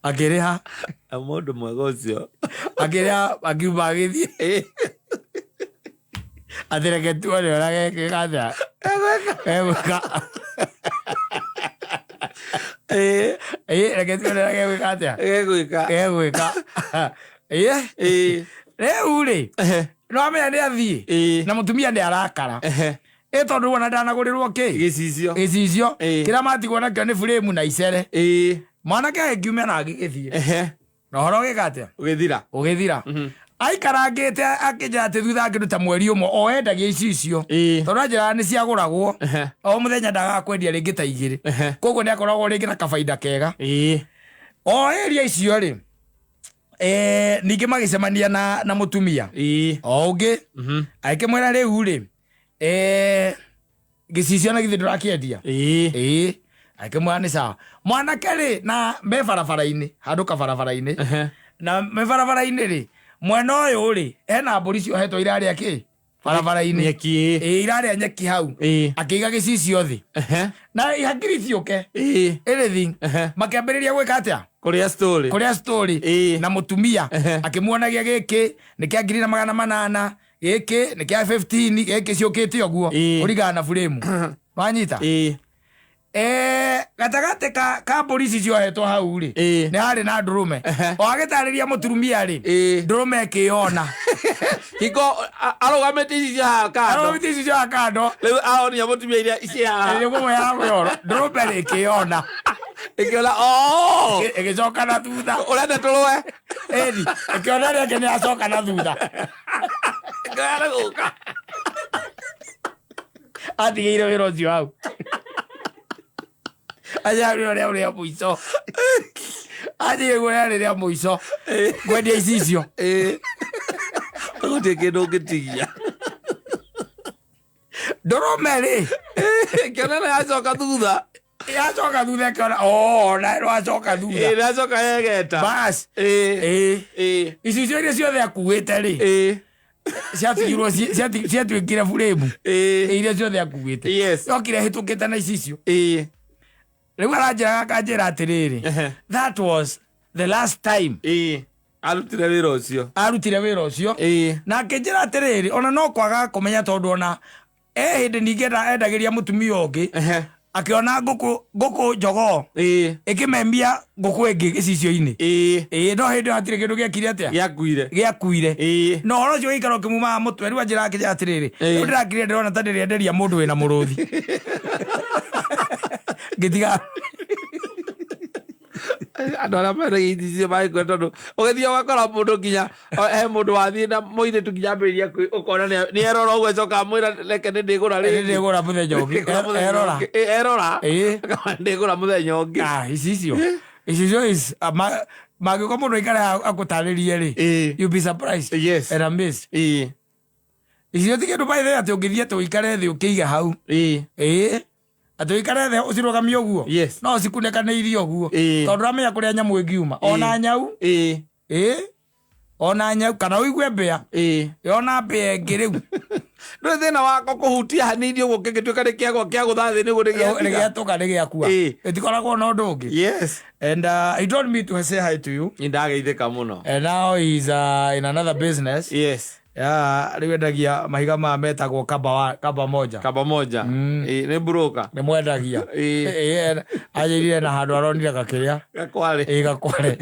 Akĩrĩha. Na mũndũ mwega ũcio. Akĩrĩha, akiuma agĩthiĩ. Atĩ reke tuone ũrĩa gegĩka atĩa, gegwĩka. Ĩ, reke tuone ũrĩa gegwĩka atĩa. Gegwĩka. Gegwĩka. Ĩ, rĩu rĩ, nĩwamenya nĩ athiĩ, na mũtumia nĩ arakara, ĩ tondũ wona ndanagũrĩrwo kĩ? Gĩcicio. Gĩcicio. Kĩrĩa matigwo nakĩo nĩ burĩmu na icere. Mwanake agĩkiumia na agĩgĩthiĩ, na ũhoro ũgĩka atĩa? Ũgĩthira. Ũgĩthira. Aikarangĩte akĩnjĩra atĩ thutha wa kĩndũ ta mweri ũmwe o endagia icicio, tondũ anjĩraga nĩ ciagũragwo o mũthenya, ndagaga kwendia rĩngĩ ta igĩrĩ. Koguo nĩ akoragwo rĩngĩ na kabaida kega. O area icio rĩ, ningĩ magĩcemania na mũtumia o ũngĩ, agĩkĩmwĩra rĩu rĩ, gĩcicio na githĩ ndũrakĩendia? Ĩĩ. Akĩmwĩra nĩ sawa. Mwanake rĩ, na me barabara-inĩ, handũ kabarabara-inĩ, na me barabara-inĩ rĩ, mwena ũyũ rĩ, hena mbũri ciohetwo irarĩa kĩ barabara-inĩ. Nyeki. Ĩĩ, irarĩa nyeki hau. Akĩiga gĩcicio thĩ na hakiri ciũke anything. Makĩambĩrĩria gwĩka atĩa? Kũrĩa story. Kũrĩa story. Na mũtumia akĩmuonagia gĩkĩ nĩ kĩa 1800, gĩkĩ nĩ kĩa 15, gĩkĩ ciũkĩte ũguo, kũringana na burĩmu. Wanyita? Gatagatĩ ka mbũri ici ciohetwo hau rĩ, nĩ harĩ na ndũrũme. O agĩtarĩria mũtumia rĩ, ndũrũme ĩkĩyona. Hingo arũgamĩte ici cia haha kando. Arũgamĩte ici cia kando. Rĩu aronia mũtumia iria ici haha. Nĩguo ya mũyoro, ndũrũme rĩ ĩkĩyona. Ĩkĩona oh. Ĩgĩcoka na thutha. Ũrenda tũrũe. Ĩni, ĩkĩona rĩngĩ nĩ acoka na thutha. Ngara gũka. Atigĩire wĩra ũcio hau anjĩra rĩrĩa rĩa mũico anjĩire guo rĩarĩ rĩa mũico kwendia icicio. Ĩĩ. Gũtirĩ kĩndũ ũngĩtigia. Ndũrũme rĩ. Kĩona nĩ yacoka thutha. Yacoka thutha ĩkĩona o na rwacoka thutha. Ĩĩ, yacoka yegeta. Bas. Ĩĩ. Ĩĩ. Ĩĩ. Icicio iria ciothe akuĩte rĩ, Ĩĩ. ciatigirwo ciatuĩkire buremu. Ĩĩ. Iria ciothe akuĩte yokire hĩtũkĩte na icicio. Ĩĩ. Rĩu aranjĩra akanjĩra atĩrĩrĩ, that was the last time Ĩĩ. Arutire wĩra ũcio. Arutire wĩra ũcio. Na akĩnjĩra atĩrĩrĩ, ona no kwaga kũmenya tondũ ona e hĩndĩ ningĩ endagĩria mũtumia ũngĩ, akĩona ngũkũ njogoo ĩkĩmemia ngũkũ ĩngĩ gĩcicio-inĩ. Ĩĩ, no hĩndĩ ĩyo hatirĩ kĩndũ gĩekire atĩa. Gĩakuire. Gĩakuire. Na ũhoro ũcio ũgĩikara ũkĩmumaga mũtwe. Rĩu anjĩra akĩnjĩra atĩrĩrĩ, rĩu ndĩrakire ndĩrona ta ndĩrĩenderia mũndũ wĩna mũrũthi, ngĩtiga. Andũ arĩa mendagia icicio magĩkua, tondũ ũgĩthiĩ ũgakora mũndũ nginya he mũndũ wathiĩ na mũirĩtu nginya ambĩrĩria ũkona nĩ erora ũguo, acoka amwĩra, "Reke nĩ ndĩgũra rĩngĩ." Ndĩgũra mũthenya ũngĩ. Ndĩgũra mũthenya Erora. ũngĩ. Ĩ, erora. Akauga, "Ndĩgũra mũthenya ũngĩ." Ah, icicio is mangĩũka mũndũ aikare akũtarĩrie rĩ, you'll be surprised and amazed. Icio ti kĩndũ, by the way, atĩ ũngĩthiĩ atĩ ũikare thĩ ũkĩiga hau. Ĩĩ, atĩ ũikare thĩ ũcirũgamie ũguo, no cikunĩkanĩirie ũguo, tondũ ũramenya kũrĩa nyamũ ĩngiuma, ona nyau. Ĩĩ, ona nyau kana ũigue mbĩa. Yona mbĩa ĩngĩ rĩu. Ndũrĩ thĩna wako kũhutia hanini ũguo, kĩngĩtuĩka nĩ kĩagwa kĩagũtha thĩ nĩguo nĩ nĩgĩatiga. Gĩatũka nĩ gĩakua. Ĩtikoragwo na ũndũ ũngĩ. And he told me to say hi to you. Nĩ ndageithĩka mũno. And now he's in another business. Yeah, rĩu endagia mahiga maya metagwo kaba, kaba moja. Kaba moja. Ĩĩ, nĩ broker. Nĩ mwendagia. Ĩĩ, anjĩrire na handũ aronire gakĩrĩa. Gakware. Ĩĩ, gakware.